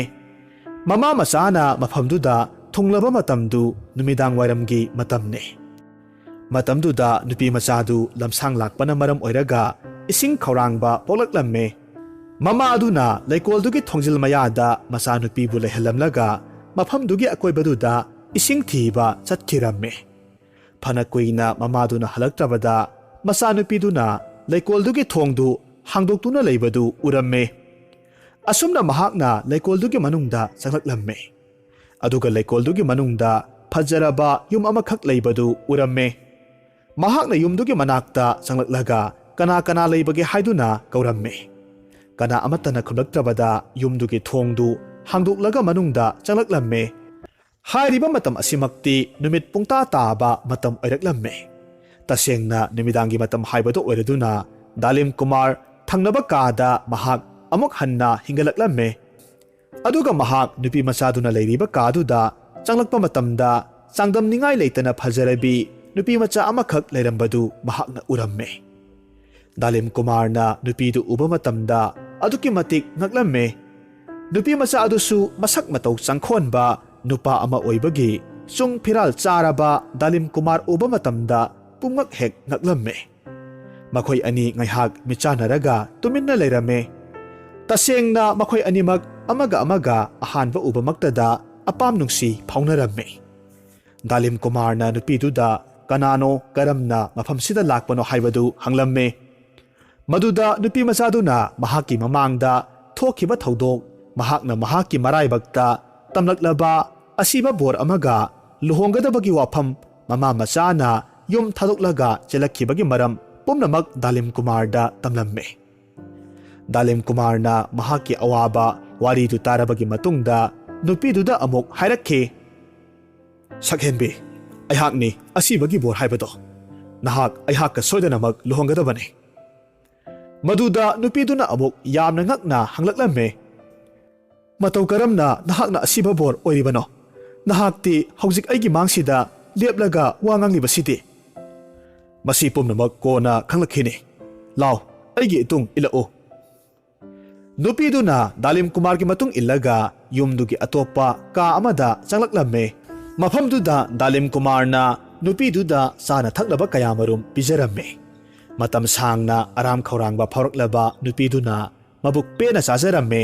ꯃꯃꯥ ꯃꯆꯥꯅ ꯃꯐꯝꯗꯨꯗ ꯊꯨꯡꯂꯕ ꯃꯇꯝꯗꯨ ꯅꯨꯃꯤꯗꯥꯡ ꯋꯥꯏꯔꯝꯒꯤ ꯃꯇꯝꯅꯤ꯫ ꯃꯇꯝꯗꯨꯗ ꯅꯨꯄꯤ ꯃꯆꯥꯗꯨ ꯂꯝꯁꯥꯡ ꯂꯥꯛꯄꯅ ꯃꯔꯝ ꯑꯣꯏꯔꯒ ꯏꯁꯤꯡ ꯈꯧꯔꯥꯡꯕ ꯄꯣꯛꯂꯛꯂꯝꯃꯦ꯫ ꯃꯃꯥ ꯑꯗꯨꯅ ꯂꯩꯀꯣꯜꯗꯨꯒꯤ ꯊꯣꯡꯖꯤꯜ ꯃꯌꯥꯗ ꯃꯆꯥꯅꯨꯄꯤꯕꯨ ꯂꯩꯍꯜꯂꯝꯂꯒ ꯃꯐꯝꯗꯨꯒꯤ ꯑꯀꯣꯏꯕꯗꯨꯗ ꯏꯁꯤꯡ ꯊꯤꯕ ꯆꯠꯈꯤꯔꯝꯃꯦ꯫ ꯐꯅ ꯀꯨꯏꯅ ꯃꯃꯥꯗꯨꯅ ꯍꯜꯂꯛꯇ꯭ꯔꯕꯗ ꯃꯆꯥꯅꯨꯄꯤꯗꯨꯅ ꯂꯩꯀꯣꯜꯗꯨꯒꯤ ꯊꯣꯡꯗꯨ ꯍꯥꯡꯗꯣꯛꯇꯨꯅ ꯂꯩꯕꯗꯨ ꯎꯔꯝꯃꯦ꯫ ꯑꯁꯨꯝꯅ ꯃꯍꯥꯛꯅ ꯂꯩꯀꯣꯜꯗꯨꯒꯤ ꯃꯅꯨꯡꯗ ꯆꯪꯂꯛꯂꯝꯃꯦ꯫ ꯑꯗꯨꯒ ꯂꯩꯀꯣꯜꯗꯨꯒꯤ ꯃꯅꯨꯡꯗ ꯐꯖꯔꯕ ꯌꯨꯝ ꯑꯃꯈꯛ ꯂꯩꯕꯗꯨ ꯎꯔꯝꯃꯦ꯫ ꯃꯍꯥꯛꯅ ꯌꯨꯝꯗꯨꯒꯤ ꯃꯅꯥꯛꯇ ꯆꯪꯂꯛꯂꯒ ꯀꯅꯥ ꯀꯅꯥ ꯂꯩꯕꯒꯦ ꯍꯥꯏꯗꯨꯅ ꯀꯧꯔꯝꯃꯦ꯫ ꯀꯅꯥ ꯑꯃꯠꯇꯅ ꯈꯨꯝꯂꯛꯇ꯭ꯔꯕꯗ ꯌꯨꯝꯗꯨꯒꯤ ꯊꯣꯡꯗꯨ ꯍꯥꯡꯗꯣꯛꯂꯒ ꯃꯅꯨꯡꯗ ꯆꯪꯂꯛꯂꯝꯃꯦ꯫ ꯍꯥꯏꯔꯤꯕ ꯃꯇꯝ ꯑꯁꯤꯃꯛꯇꯤ ꯅꯨꯃꯤꯠ ꯄꯨꯡꯇꯥ ꯇꯥꯕ ꯃꯇꯝ ꯑꯣꯏꯔꯛꯂꯝꯃꯦ꯫ ꯇꯁꯦꯡꯅ ꯅꯨꯃꯤꯗꯥꯡꯒꯤ ꯃꯇꯝ ꯍꯥꯏꯕꯗꯨ ꯑꯣꯏꯔꯗꯨꯅ ꯗꯥꯂꯤꯝ ꯀꯨꯃꯥꯔ ꯊꯪꯅꯕ ꯀꯥꯗ ꯃꯍꯥꯛ ꯑꯃꯨꯛ ꯍꯟꯅ ꯍꯤꯡꯒꯠꯂꯛꯂꯝꯃꯦ꯫ ꯑꯗꯨꯒ ꯃꯍꯥꯛ ꯅꯨꯄꯤ ꯃꯆꯥꯗꯨꯅ ꯂꯩꯔꯤꯕ ꯀꯥꯗꯨꯗ ꯆꯪꯂꯛꯄ ꯃꯇꯝꯗ ꯆꯥꯡꯗꯝꯅꯤꯡꯉꯥꯏ ꯂꯩꯇꯅ ꯐꯖꯔꯕꯤ ꯅꯨꯄꯤ ꯃꯆꯥ ꯑꯃꯈꯛ ꯂꯩꯔꯝꯕꯗꯨ ꯃꯍꯥꯛꯅ ꯎꯔꯝꯃꯦ꯫ ꯗꯥꯂꯤꯝ ꯀꯨꯃꯥꯔꯅ ꯅꯨꯄꯤꯗꯨ ꯎꯕ ꯃꯇꯝꯗ ꯑꯗꯨꯛꯀꯤ ꯃꯇꯤꯛ ꯉꯛꯂꯝꯃꯦ꯫ ꯅꯨꯄꯤ ꯃꯆꯥ ꯑꯗꯨꯁꯨ ꯃꯁꯛ ꯃꯇꯧ ꯆꯪꯈꯣꯟꯕ ꯅꯨꯄꯥ ꯑꯃ ꯑꯣꯏꯕꯒꯤ ꯆꯨꯡ ꯐꯤꯔꯥꯜ ꯆꯥꯔꯕ ꯗꯥꯂꯤꯝ ꯀꯨꯃꯥꯔ ꯎꯕ ꯃꯇꯝꯗ ꯄꯨꯝꯉꯛ ꯍꯦꯛ ꯉꯛꯂꯝꯃꯦ꯫ ꯃꯈꯣꯏ ꯑꯅꯤ ꯉꯥꯏꯍꯥꯛ ꯃꯤꯠꯆꯥꯟꯅꯔꯒ ꯇꯨꯃꯤꯟꯅ ꯂꯩꯔꯝꯃꯦ꯫ ꯇꯁꯦꯡꯅ ꯃꯈꯣꯏ ꯑꯅꯤꯃꯛ ꯑꯃꯒ ꯑꯃꯒ ꯑꯍꯥꯟꯕ ꯎꯕꯃꯛꯇꯗ ꯑꯄꯥꯝ ꯅꯨꯡꯁꯤ ꯐꯥꯎꯅꯔꯝꯃꯤ꯫ ꯗꯥꯂꯤꯝ ꯀꯨꯃꯥꯔꯅ ꯅꯨꯄꯤꯗꯨꯗ ꯀꯅꯥꯅꯣ, ꯀꯔꯝꯅ ꯃꯐꯝꯁꯤꯗ ꯂꯥꯛꯄꯅꯣ ꯍꯥꯏꯕꯗꯨ ꯍꯪꯂꯝꯃꯤ꯫ ꯃꯗꯨꯗ ꯅꯨꯄꯤ ꯃꯆꯥꯗꯨꯅ ꯃꯍꯥꯛꯀꯤ ꯃꯃꯥꯡꯗ ꯊꯣꯛꯈꯤꯕ ꯊꯧꯗꯣꯛ, ꯃꯍꯥꯛꯅ ꯃꯍꯥꯛꯀꯤ ꯃꯔꯥꯏꯕꯛꯇ ꯇꯝꯂꯛꯂꯕ ꯑꯁꯤꯕ ꯕꯣꯔ ꯑꯃꯒ ꯂꯨꯍꯣꯡꯒꯗꯕꯒꯤ ꯋꯥꯐꯝ, ꯃꯃꯥ ꯃꯆꯥꯅ ꯌꯨꯝ ꯊꯥꯗꯣꯛꯂꯒ ꯆꯦꯜꯂꯛꯈꯤꯕꯒꯤ ꯃꯔꯝ ꯄꯨꯝꯅꯃꯛ ꯗꯥꯂꯤꯝ ꯀꯨꯃꯥꯔꯗ ꯇꯝꯂꯝꯃꯤ꯫ ꯗꯥꯂꯤꯝ ꯀꯨꯃꯥꯔꯅ ꯃꯍꯥꯛꯀꯤ ꯑꯋꯥꯕ ꯋꯥꯔꯤꯗꯨ ꯇꯥꯔꯕꯒꯤ ꯃꯇꯨꯡꯗ ꯅꯨꯄꯤꯗꯨꯗ ꯑꯃꯨꯛ ꯍꯥꯏꯔꯛꯈꯤ, "ꯁꯛꯍꯦꯟꯕꯤ, ꯑꯩꯍꯥꯛꯅꯤ ꯑꯁꯤꯕꯒꯤ ꯕꯣꯔ ꯍꯥꯏꯕꯗꯣ꯫ ꯅꯍꯥꯛ ꯑꯩꯍꯥꯛꯀ ꯁꯣꯏꯗꯅꯃꯛ ꯂꯨꯍꯣꯡꯒꯗꯕꯅꯤ꯫" ꯃꯗꯨꯗ ꯅꯨꯄꯤꯗꯨꯅ ꯑꯃꯨꯛ ꯌꯥꯝꯅ ꯉꯛꯅ ꯍꯪꯂꯛꯂꯝꯃꯤ, "ꯃꯇꯧ ꯀꯔꯝꯅ ꯅꯍꯥꯛꯅ ꯑꯁꯤꯕ ꯕꯣꯔ ꯑꯣꯏꯔꯤꯕꯅꯣ? ꯅꯍꯥꯛꯇꯤ ꯍꯧꯖꯤꯛ ꯑꯩꯒꯤ ꯃꯥꯡꯁꯤꯗ ꯂꯦꯞꯂꯒ ꯋꯥ ꯉꯥꯡꯂꯤꯕꯁꯤꯗꯤ?" "ꯃꯁꯤ ꯄꯨꯝꯅꯃꯛ ꯀꯣꯟꯅ ꯈꯪꯂꯛꯈꯤꯅꯤ꯫ ꯂꯥꯎ, ꯑꯩꯒꯤ ꯏꯇꯨꯡ ꯏꯜꯂꯛꯎ꯫" ꯅꯨꯄꯤꯗꯨꯅ ꯗꯥꯂꯤꯝ ꯀꯨꯃꯥꯔꯒꯤ ꯃꯇꯨꯡ ꯏꯜꯂꯒ ꯌꯨꯝꯗꯨꯒꯤ ꯑꯇꯣꯞꯄ ꯀꯥ ꯑꯃꯗ ꯆꯪꯂꯛꯂꯝꯃꯦ꯫ ꯃꯐꯝꯗꯨꯗ ꯗꯥꯂꯤꯝ ꯀꯨꯃꯥꯔꯅ ꯅꯨꯄꯤꯗꯨꯗ ꯆꯥꯅ ꯊꯛꯅꯕ ꯀꯌꯥꯃꯔꯨꯝ ꯄꯤꯖꯔꯝꯃꯦ꯫ ꯃꯇꯝ ꯁꯥꯡꯅ ꯑꯔꯥꯝ ꯈꯧꯔꯥꯡꯕ ꯐꯥꯎꯔꯛꯂꯕ ꯅꯨꯄꯤꯗꯨꯅ ꯃꯕꯨꯛ ꯄꯦꯟꯅ ꯆꯥꯖꯔꯝꯃꯦ꯫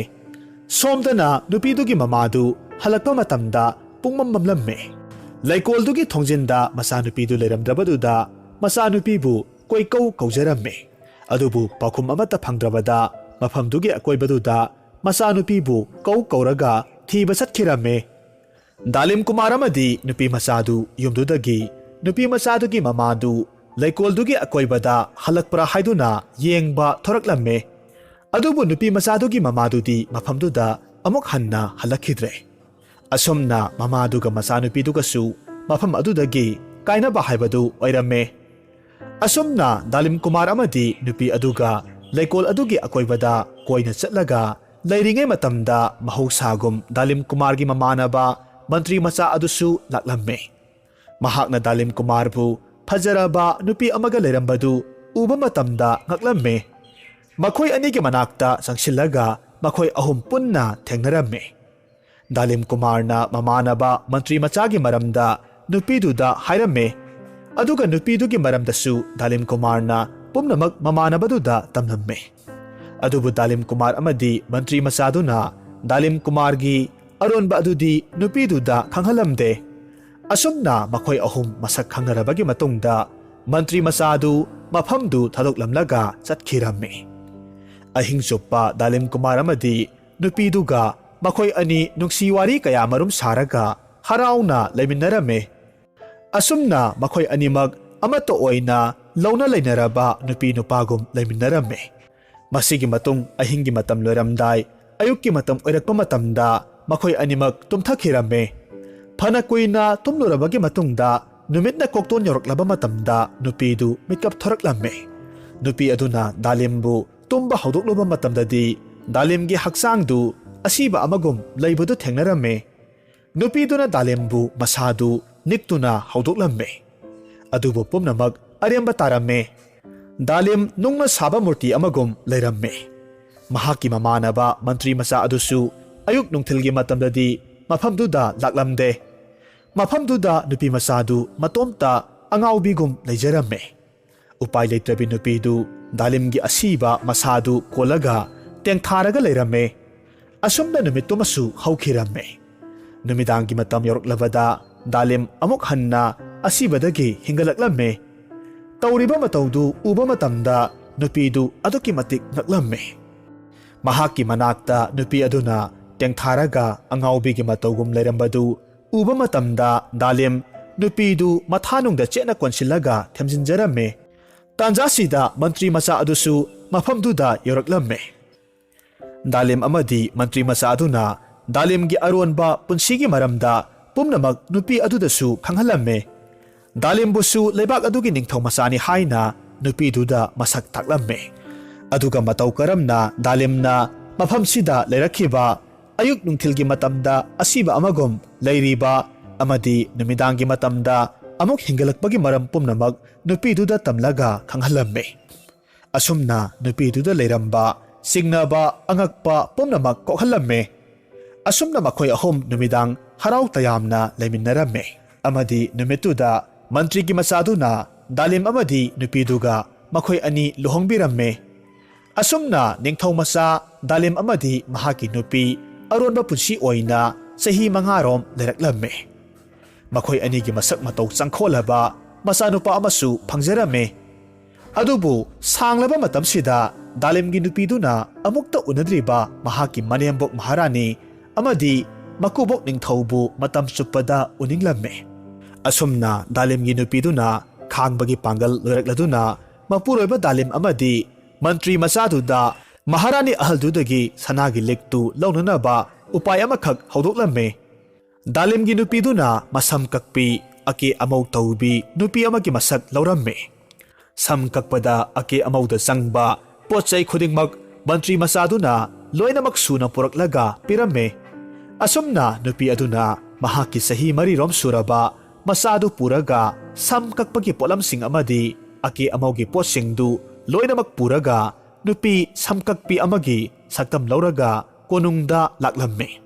ꯁꯣꯝꯗꯅ ꯅꯨꯄꯤꯗꯨꯒꯤ ꯃꯃꯥꯗꯨ ꯍꯜꯂꯛꯄ ꯃꯇꯝꯗ ꯄꯨꯡꯃꯝ ꯃꯝꯂꯝꯃꯦ꯫ ꯂꯩꯀꯣꯜꯗꯨꯒꯤ ꯊꯣꯡꯖꯤꯟꯗ ꯃꯆꯥꯅꯨꯄꯤꯗꯨ ꯂꯩꯔꯝꯗ꯭ꯔꯕꯗꯨꯗ ꯃꯆꯥꯅꯨꯄꯤꯕꯨ ꯀꯣꯏꯀꯧ ꯀꯧꯖꯔꯝꯃꯦ꯫ ꯑꯗꯨꯕꯨ ꯄꯥꯎꯈꯨꯝ ꯑꯃꯠꯇ ꯐꯪꯗ꯭ꯔꯕꯗ ꯃꯐꯝꯗꯨꯒꯤ ꯑꯀꯣꯏꯕꯗꯨꯗ ꯃꯆꯥꯅꯨꯄꯤꯕꯨ ꯀꯧ ꯀꯧꯔꯒ ꯊꯤꯕ ꯆꯠꯈꯤꯔꯝꯃꯦ꯫ ꯗꯥꯂꯤꯝ ꯀꯨꯃꯥꯔ ꯑꯃꯗꯤ ꯅꯨꯄꯤ ꯃꯆꯥꯗꯨ ꯌꯨꯝꯗꯨꯗꯒꯤ ꯅꯨꯄꯤ ꯃꯆꯥꯗꯨꯒꯤ ꯃꯃꯥꯗꯨ ꯂꯩꯀꯣꯜꯗꯨꯒꯤ ꯑꯀꯣꯏꯕꯗ ꯍꯜꯂꯛꯄ꯭ꯔꯥ ꯍꯥꯏꯗꯨꯅ ꯌꯦꯡꯕ ꯊꯣꯔꯛꯂꯝꯃꯦ꯫ ꯑꯗꯨꯕꯨ ꯅꯨꯄꯤ ꯃꯆꯥꯗꯨꯒꯤ ꯃꯃꯥꯗꯨꯗꯤ ꯃꯐꯝꯗꯨꯗ ꯑꯃꯨꯛ ꯍꯟꯅ ꯍꯜꯂꯛꯈꯤꯗ꯭ꯔꯦ꯫ ꯑꯁꯨꯝꯅ ꯃꯃꯥꯗꯨꯒ ꯃꯆꯥꯅꯨꯄꯤꯗꯨꯒꯁꯨ ꯃꯐꯝ ꯑꯗꯨꯗꯒꯤ ꯀꯥꯏꯅꯕ ꯍꯥꯏꯕꯗꯨ ꯑꯣꯏꯔꯝꯃꯦ꯫ ꯑꯁꯨꯝꯅ ꯗꯥꯂꯤꯝ ꯀꯨꯃꯥꯔ ꯑꯃꯗꯤ ꯅꯨꯄꯤ ꯑꯗꯨꯒ ꯂꯩꯀꯣꯜ ꯑꯗꯨꯒꯤ ꯑꯀꯣꯏꯕꯗ ꯀꯣꯏꯅ ꯆꯠꯂꯒ ꯂꯩꯔꯤꯉꯩ ꯃꯇꯝꯗ ꯃꯍꯧꯁꯥꯒꯨꯝ ꯗꯥꯂꯤꯝ ꯀꯨꯃꯥꯔꯒꯤ ꯃꯃꯥꯟꯅꯕ ꯃꯟꯇ꯭ꯔꯤ ꯃꯆꯥ ꯑꯗꯨꯁꯨ ꯂꯥꯛꯂꯝꯃꯦ꯫ ꯃꯍꯥꯛꯅ ꯗꯥꯂꯤꯝ ꯀꯨꯃꯥꯔꯕꯨ ꯐꯖꯔꯕ ꯅꯨꯄꯤ ꯑꯃꯒ ꯂꯩꯔꯝꯕꯗꯨ ꯎꯕ ꯃꯇꯝꯗ ꯉꯛꯂꯝꯃꯦ꯫ ꯃꯈꯣꯏ ꯑꯅꯤꯒꯤ ꯃꯅꯥꯛꯇ ꯆꯪꯁꯤꯜꯂꯒ ꯃꯈꯣꯏ ꯑꯍꯨꯝ ꯄꯨꯟꯅ ꯊꯦꯡꯅꯔꯝꯃꯦ꯫ ꯗꯥꯂꯤꯝ ꯀꯨꯃꯥꯔꯅ ꯃꯃꯥꯟꯅꯕ ꯃꯟꯇ꯭ꯔꯤ ꯃꯆꯥꯒꯤ ꯃꯔꯝꯗ ꯅꯨꯄꯤꯗꯨꯗ ꯍꯥꯏꯔꯝꯃꯦ꯫ ꯑꯗꯨꯒ ꯅꯨꯄꯤꯗꯨꯒꯤ ꯃꯔꯝꯗꯁꯨ ꯗꯥꯂꯤꯝ ꯀꯨꯃꯥꯔꯅ ꯄꯨꯝꯅꯃꯛ ꯃꯃꯥꯟꯅꯕꯗꯨꯗ ꯇꯝꯂꯝꯃꯦ꯫ ꯑꯗꯨꯕꯨ ꯗꯥꯂꯤꯝ ꯀꯨꯃꯥꯔ ꯑꯃꯗꯤ ꯃꯟꯇ꯭ꯔꯤ ꯃꯆꯥꯗꯨꯅ ꯗꯥꯂꯤꯝ ꯀꯨꯃꯥꯔꯒꯤ ꯑꯔꯣꯟꯕ ꯑꯗꯨꯗꯤ ꯅꯨꯄꯤꯗꯨꯗ ꯈꯪꯍꯜꯂꯝꯗꯦ꯫ ꯑꯁꯨꯝꯅ ꯃꯈꯣꯏ ꯑꯍꯨꯝ ꯃꯁꯛ ꯈꯪꯅꯔꯕꯒꯤ ꯃꯇꯨꯡꯗ ꯃꯟꯇ꯭ꯔꯤ ꯃꯆꯥꯗꯨ ꯃꯐꯝꯗꯨ ꯊꯥꯗꯣꯛꯂꯝꯂꯒ ꯆꯠꯈꯤꯔꯝꯃꯤ꯫ ꯑꯍꯤꯡ ꯆꯨꯞꯄ ꯗꯥꯂꯤꯝ ꯀꯨꯃꯥꯔ ꯑꯃꯗꯤ ꯅꯨꯄꯤꯗꯨꯒ ꯃꯈꯣꯏ ꯑꯅꯤ ꯅꯨꯡꯁꯤ ꯋꯥꯔꯤ ꯀꯌꯥꯃꯔꯨꯝ ꯁꯥꯔꯒ ꯍꯔꯥꯎꯅ ꯂꯩꯃꯤꯟꯅꯔꯝꯃꯤ꯫ ꯑꯁꯨꯝꯅ ꯃꯈꯣꯏ ꯑꯅꯤꯃꯛ ꯑꯃꯠꯇ ꯑꯣꯏꯅ ꯂꯧꯅ ꯂꯩꯅꯔꯕ ꯅꯨꯄꯤ ꯅꯨꯄꯥꯒꯨꯝ ꯂꯩꯃꯤꯟꯅꯔꯝꯃꯤ꯫ ꯃꯁꯤꯒꯤ ꯃꯇꯨꯡ ꯑꯍꯤꯡꯒꯤ ꯃꯇꯝ ꯂꯣꯏꯔꯝꯗꯥꯏ, ꯑꯌꯨꯛꯀꯤ ꯃꯇꯝ ꯑꯣꯏꯔꯛꯄ ꯃꯇꯝꯗ ꯃꯈꯣꯏ ꯑꯅꯤꯃꯛ ꯇꯨꯝꯊꯈꯤꯔꯝꯃꯤ꯫ ꯐꯅ ꯀꯨꯏꯅ ꯇꯨꯝꯂꯨꯔꯕꯒꯤ ꯃꯇꯨꯡꯗ ꯅꯨꯃꯤꯠꯅ ꯀꯣꯛꯇꯣꯟ ꯌꯧꯔꯛꯂꯕ ꯃꯇꯝꯗ ꯅꯨꯄꯤꯗꯨ ꯃꯤꯠꯀꯞ ꯊꯣꯔꯛꯂꯝꯃꯤ꯫ ꯅꯨꯄꯤ ꯑꯗꯨꯅ ꯗꯥꯂꯤꯝꯕꯨ ꯇꯨꯝꯕ ꯍꯧꯗꯣꯛꯂꯨꯕ ꯃꯇꯝꯗꯗꯤ ꯗꯥꯂꯤꯝꯒꯤ ꯍꯛꯆꯥꯡꯗꯨ ꯑꯁꯤꯕ ꯑꯃꯒꯨꯝ ꯂꯩꯕꯗꯨ ꯊꯦꯡꯅꯔꯝꯃꯤ꯫ ꯅꯨꯄꯤꯗꯨꯅ ꯗꯥꯂꯤꯝꯕꯨ ꯃꯁꯥꯗꯨ ꯅꯤꯛꯇꯨꯅ ꯍꯧꯗꯣꯛꯂꯝꯃꯤ꯫ ꯑꯗꯨꯕꯨ ꯄꯨꯝꯅꯃꯛ ꯑꯔꯦꯝꯕ ꯇꯥꯔꯝꯃꯤ꯫ ꯗꯥꯂꯤꯝ ꯅꯨꯡꯅ ꯁꯥꯕ ꯃꯨꯔꯇꯤ ꯑꯃꯒꯨꯝ ꯂꯩꯔꯝꯃꯤ꯫ ꯃꯍꯥꯛꯀꯤ ꯃꯃꯥꯟꯅꯕ ꯃꯟꯇ꯭ꯔꯤ ꯃꯆꯥ ꯑꯗꯨꯁꯨ ꯑꯌꯨꯛ ꯅꯨꯡꯊꯤꯜꯒꯤ ꯃꯇꯝꯗꯗꯤ ꯃꯐꯝꯗꯨꯗ ꯂꯥꯛꯂꯝꯗꯦ꯫ ꯃꯐꯝꯗꯨꯗ ꯅꯨꯄꯤ ꯃꯆꯥꯗꯨ ꯃꯇꯣꯝꯇ ꯑꯉꯥꯎꯕꯤꯒꯨꯝ ꯂꯩꯖꯔꯝꯃꯦ꯫ ꯎꯄꯥꯏ ꯂꯩꯇ꯭ꯔꯕꯤ ꯅꯨꯄꯤꯗꯨ ꯗꯥꯂꯤꯝꯒꯤ ꯑꯁꯤꯕ ꯃꯁꯥꯗꯨ ꯀꯣꯜꯂꯒ ꯇꯦꯡꯊꯥꯔꯒ ꯂꯩꯔꯝꯃꯦ꯫ ꯑꯁꯨꯝꯅ ꯅꯨꯃꯤꯠꯇꯨꯃꯁꯨ ꯍꯧꯈꯤꯔꯝꯃꯦ꯫ ꯅꯨꯃꯤꯗꯥꯡꯒꯤ ꯃꯇꯝ ꯌꯧꯔꯛꯂꯕꯗ ꯗꯥꯂꯤꯝ ꯑꯃꯨꯛ ꯍꯟꯅ ꯑꯁꯤꯕꯗꯒꯤ ꯍꯤꯡꯒꯠꯂꯛꯂꯝꯃꯦ꯫ ꯇꯧꯔꯤꯕ ꯃꯇꯧꯗꯨ ꯎꯕ ꯃꯇꯝꯗ ꯅꯨꯄꯤꯗꯨ ꯑꯗꯨꯛꯀꯤ ꯃꯇꯤꯛ ꯉꯛꯂꯝꯃꯦ꯫ ꯃꯍꯥꯛꯀꯤ ꯃꯅꯥꯛꯇ ꯅꯨꯄꯤ ꯑꯗꯨꯅ ꯇꯦꯡꯊꯥꯔꯒ ꯑꯉꯥꯎꯕꯤꯒꯤ ꯃꯇꯧꯒꯨꯝ ꯂꯩꯔꯝꯕꯗꯨ ꯎꯕ ꯃꯇꯝꯗ ꯗꯥꯂꯤꯝ ꯅꯨꯄꯤꯗꯨ ꯃꯊꯥꯅꯨꯡꯗ ꯆꯦꯠꯅ ꯀꯣꯟꯁꯤꯜꯂꯒ ꯊꯦꯝꯖꯤꯟꯖꯔꯝꯃꯦ꯫ ꯇꯥꯟꯖꯥꯁꯤꯗ ꯃꯟꯇ꯭ꯔꯤ ꯃꯆꯥ ꯑꯗꯨꯁꯨ ꯃꯐꯝꯗꯨꯗ ꯌꯧꯔꯛꯂꯝꯃꯦ꯫ ꯗꯥꯂꯤꯝ ꯑꯃꯗꯤ ꯃꯟꯇ꯭ꯔꯤ ꯃꯆꯥ ꯑꯗꯨꯅ ꯗꯥꯂꯤꯝꯒꯤ ꯑꯔꯣꯟꯕ ꯄꯨꯟꯁꯤꯒꯤ ꯃꯔꯝꯗ ꯄꯨꯝꯅꯃꯛ ꯅꯨꯄꯤ ꯑꯗꯨꯗꯁꯨ ꯈꯪꯍꯜꯂꯝꯃꯦ꯫ ꯗꯥꯂꯤꯝꯕꯨꯁꯨ ꯂꯩꯕꯥꯛ ꯑꯗꯨꯒꯤ ꯅꯤꯡꯊꯧ ꯃꯆꯥꯅꯤ ꯍꯥꯏꯅ ꯅꯨꯄꯤꯗꯨꯗ ꯃꯁꯛ ꯇꯥꯛꯂꯝꯃꯦ꯫ ꯑꯗꯨꯒ ꯃꯇꯧ ꯀꯔꯝꯅ ꯗꯥꯂꯤꯝꯅ ꯃꯐꯝꯁꯤꯗ ꯂꯩꯔꯛꯈꯤꯕ ꯑꯌꯨꯛ ꯅꯨꯡꯊꯤꯜꯒꯤ ꯃꯇꯝꯗ ꯑꯁꯤꯕ ꯑꯃꯒꯨꯝ ꯂꯩꯔꯤꯕ ꯑꯃꯗꯤ ꯅꯨꯃꯤꯗꯥꯡꯒꯤ ꯃꯇꯝꯗ ꯑꯃꯨꯛ ꯍꯤꯡꯒꯠꯂꯛꯄꯒꯤ ꯃꯔꯝ ꯄꯨꯝꯅꯃꯛ ꯅꯨꯄꯤꯗꯨꯗ ꯇꯝꯂꯒ ꯈꯪꯍꯜꯂꯝꯃꯤ꯫ ꯑꯁꯨꯝꯅ ꯅꯨꯄꯤꯗꯨꯗ ꯂꯩꯔꯝꯕ ꯆꯤꯡꯅꯕ ꯑꯉꯛꯄ ꯄꯨꯝꯅꯃꯛ ꯀꯣꯛꯍꯜꯂꯝꯃꯤ꯫ ꯑꯁꯨꯝꯅ ꯃꯈꯣꯏ ꯑꯍꯨꯝ ꯅꯨꯃꯤꯗꯥꯡ ꯍꯔꯥꯎ ꯇꯌꯥꯝꯅ ꯂꯩꯃꯤꯟꯅꯔꯝꯃꯤ꯫ ꯑꯃꯗꯤ ꯅꯨꯃꯤꯠꯇꯨꯗ ꯃꯟꯇ꯭ꯔꯤꯒꯤ ꯃꯆꯥꯗꯨꯅ ꯗꯥꯂꯤꯝ ꯑꯃꯗꯤ ꯅꯨꯄꯤꯗꯨꯒ ꯃꯈꯣꯏ ꯑꯅꯤ ꯂꯨꯍꯣꯡꯕꯤꯔꯝꯃꯤ꯫ ꯑꯁꯨꯝꯅ ꯅꯤꯡꯊꯧ ꯃꯆꯥ ꯗꯥꯂꯤꯝ ꯑꯃꯗꯤ ꯃꯍꯥꯛꯀꯤ ꯅꯨꯄꯤ ꯑꯔꯣꯟꯕ ꯄꯨꯟꯁꯤ ꯑꯣꯏꯅ ꯆꯍꯤ ꯃꯉꯥꯔꯣꯝ ꯂꯩꯔꯛꯂꯝꯃꯤ꯫ ꯃꯈꯣꯏ ꯑꯅꯤꯒꯤ ꯃꯁꯛ ꯃꯇꯧ ꯆꯪꯈꯣꯜꯂꯕ ꯃꯆꯥꯅꯨꯄꯥ ꯑꯃꯁꯨ ꯐꯪꯖꯔꯝꯃꯤ꯫ ꯑꯗꯨꯕꯨ ꯁꯥꯡꯂꯕ ꯃꯇꯝꯁꯤꯗ ꯗꯥꯂꯤꯝꯒꯤ ꯅꯨꯄꯤꯗꯨꯅ ꯑꯃꯨꯛꯇ ꯎꯅꯗ꯭ꯔꯤꯕ ꯃꯍꯥꯛꯀꯤ ꯃꯅꯦꯝꯕꯣꯛ ꯃꯍꯥꯔꯥꯅꯤ ꯑꯃꯗꯤ ꯃꯀꯨꯕꯣꯛ ꯅꯤꯡꯊꯧꯕꯨ ꯃꯇꯝ ꯆꯨꯞꯄꯗ ꯎꯅꯤꯡꯂꯝꯃꯤ꯫ ꯑꯁꯨꯝꯅ ꯗꯥꯂꯤꯝꯒꯤ ꯅꯨꯄꯤꯗꯨꯅ ꯈꯥꯡꯕꯒꯤ ꯄꯥꯡꯒꯜ ꯂꯣꯏꯔꯛꯂꯗꯨꯅ ꯃꯄꯨꯔꯣꯏꯕ ꯗꯥꯂꯤꯝ ꯑꯃꯗꯤ ꯃꯟꯇ꯭ꯔꯤ ꯃꯆꯥꯗꯨꯗ ꯃꯍꯥꯔꯥꯅꯤ ꯑꯍꯜꯗꯨꯗꯒꯤ ꯁꯅꯥꯒꯤ ꯂꯤꯛꯇꯨ ꯂꯧꯅꯅꯕ ꯎꯄꯥꯏ ꯑꯃꯈꯛ ꯍꯧꯗꯣꯛꯂꯝꯃꯤ꯫ ꯗꯥꯂꯤꯝꯒꯤ ꯅꯨꯄꯤꯗꯨꯅ ꯃꯁꯝ ꯀꯛꯄꯤ, ꯑꯀꯦ ꯑꯃꯧ ꯇꯧꯕꯤ ꯅꯨꯄꯤ ꯑꯃꯒꯤ ꯃꯁꯛ ꯂꯧꯔꯝꯃꯤ꯫ ꯁꯝ ꯀꯛꯄꯗ ꯑꯀꯦ ꯑꯃꯧꯗ ꯆꯪꯕ ꯄꯣꯠ ꯆꯩ ꯈꯨꯗꯤꯡꯃꯛ ꯃꯟꯇ꯭ꯔꯤ ꯃꯆꯥꯗꯨꯅ ꯂꯣꯏꯅꯃꯛ ꯁꯨꯅ ꯄꯨꯔꯛꯂꯒ ꯄꯤꯔꯝꯃꯤ꯫ ꯑꯁꯨꯝꯅ ꯅꯨꯄꯤ ꯑꯗꯨꯅ ꯃꯍꯥꯛꯀꯤ ꯆꯍꯤ ꯃꯔꯤꯔꯣꯝ ꯁꯨꯔꯕ ꯃꯆꯥꯗꯨ ꯄꯨꯔꯒ ꯁꯝ ꯀꯛꯄꯒꯤ ꯄꯣꯠꯂꯝꯁꯤꯡ ꯑꯃꯗꯤ ꯑꯀꯦ ꯑꯃꯧꯒꯤ ꯄꯣꯠꯁꯤꯡꯗꯨ ꯂꯣꯏꯅꯃꯛ ꯄꯨꯔꯒ ꯅꯨꯄꯤ ꯁꯝꯀꯛꯄꯤ ꯑꯃꯒꯤ ꯁꯛꯇꯝ ꯂꯧꯔꯒ ꯀꯣꯅꯨꯡꯗ ꯂꯥꯛꯂꯝꯃꯤ꯫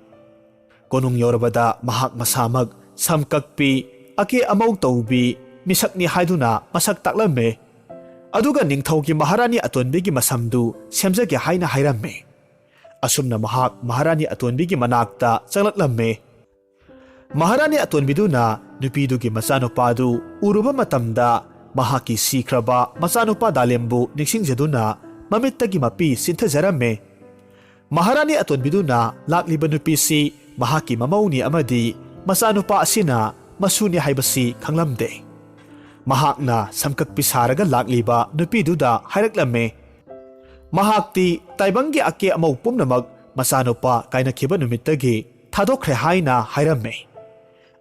ꯀꯣꯅꯨꯡ ꯌꯧꯔꯕꯗ ꯃꯍꯥꯛ ꯃꯁꯥꯃꯛ ꯁꯝ ꯀꯛꯄꯤ, ꯑꯀꯦ ꯑꯃꯧ ꯇꯧꯕꯤ ꯃꯤꯁꯛꯅꯤ ꯍꯥꯏꯗꯨꯅ ꯃꯁꯛ ꯇꯥꯛꯂꯝꯃꯦ꯫ ꯑꯗꯨꯒ ꯅꯤꯡꯊꯧꯒꯤ ꯃꯍꯥꯔꯥꯅꯤ ꯑꯇꯣꯟꯕꯤꯒꯤ ꯃꯁꯝꯗꯨ ꯁꯦꯝꯖꯒꯦ ꯍꯥꯏꯅ ꯍꯥꯏꯔꯝꯃꯦ꯫ ꯑꯁꯨꯝꯅ ꯃꯍꯥꯛ ꯃꯍꯥꯔꯥꯅꯤ ꯑꯇꯣꯟꯕꯤꯒꯤ ꯃꯅꯥꯛꯇ ꯆꯪꯂꯛꯂꯝꯃꯦ꯫ ꯃꯍꯥꯔꯥꯅꯤ ꯑꯇꯣꯟꯕꯤꯗꯨꯅ ꯅꯨꯄꯤꯗꯨꯒꯤ ꯃꯆꯥꯅꯨꯄꯥꯗꯨ ꯎꯔꯨꯕ ꯃꯇꯝꯗ, ꯃꯍꯥꯛꯀꯤ ꯁꯤꯈ꯭ꯔꯕ ꯃꯆꯥꯅꯨꯄꯥ ꯗꯥꯂꯦꯝꯕꯨ ꯅꯤꯡꯁꯤꯡꯖꯗꯨꯅ ꯃꯃꯤꯠꯇꯒꯤ ꯃꯄꯤ ꯆꯤꯟꯊꯖꯔꯝꯃꯦ꯫ ꯃꯍꯥꯔꯥꯅꯤ ꯑꯇꯣꯟꯕꯤꯗꯨꯅ ꯂꯥꯛꯂꯤꯕ ꯅꯨꯄꯤꯁꯤ ꯃꯍꯥꯛꯀꯤ ꯃꯃꯧꯅꯤ ꯑꯃꯗꯤ ꯃꯆꯥꯅꯨꯄꯥ ꯑꯁꯤꯅ ꯃꯁꯨꯅꯤ ꯍꯥꯏꯕꯁꯤ ꯈꯪꯂꯝꯗꯦ꯫ ꯃꯍꯥꯛꯅ ꯁꯝꯀꯛꯄꯤ ꯁꯥꯔꯒ ꯂꯥꯛꯂꯤꯕ ꯅꯨꯄꯤꯗꯨꯗ ꯍꯥꯏꯔꯛꯂꯝꯃꯦ꯫ ꯃꯍꯥꯛꯇꯤ ꯇꯥꯏꯕꯪꯒꯤ ꯑꯀꯦ ꯑꯃꯧ ꯄꯨꯝꯅꯃꯛ ꯃꯆꯥꯅꯨꯄꯥ ꯀꯥꯏꯅꯈꯤꯕ ꯅꯨꯃꯤꯠꯇꯒꯤ ꯊꯥꯗꯣꯛꯈ꯭ꯔꯦ ꯍꯥꯏꯅ ꯍꯥꯏꯔꯝꯃꯦ꯫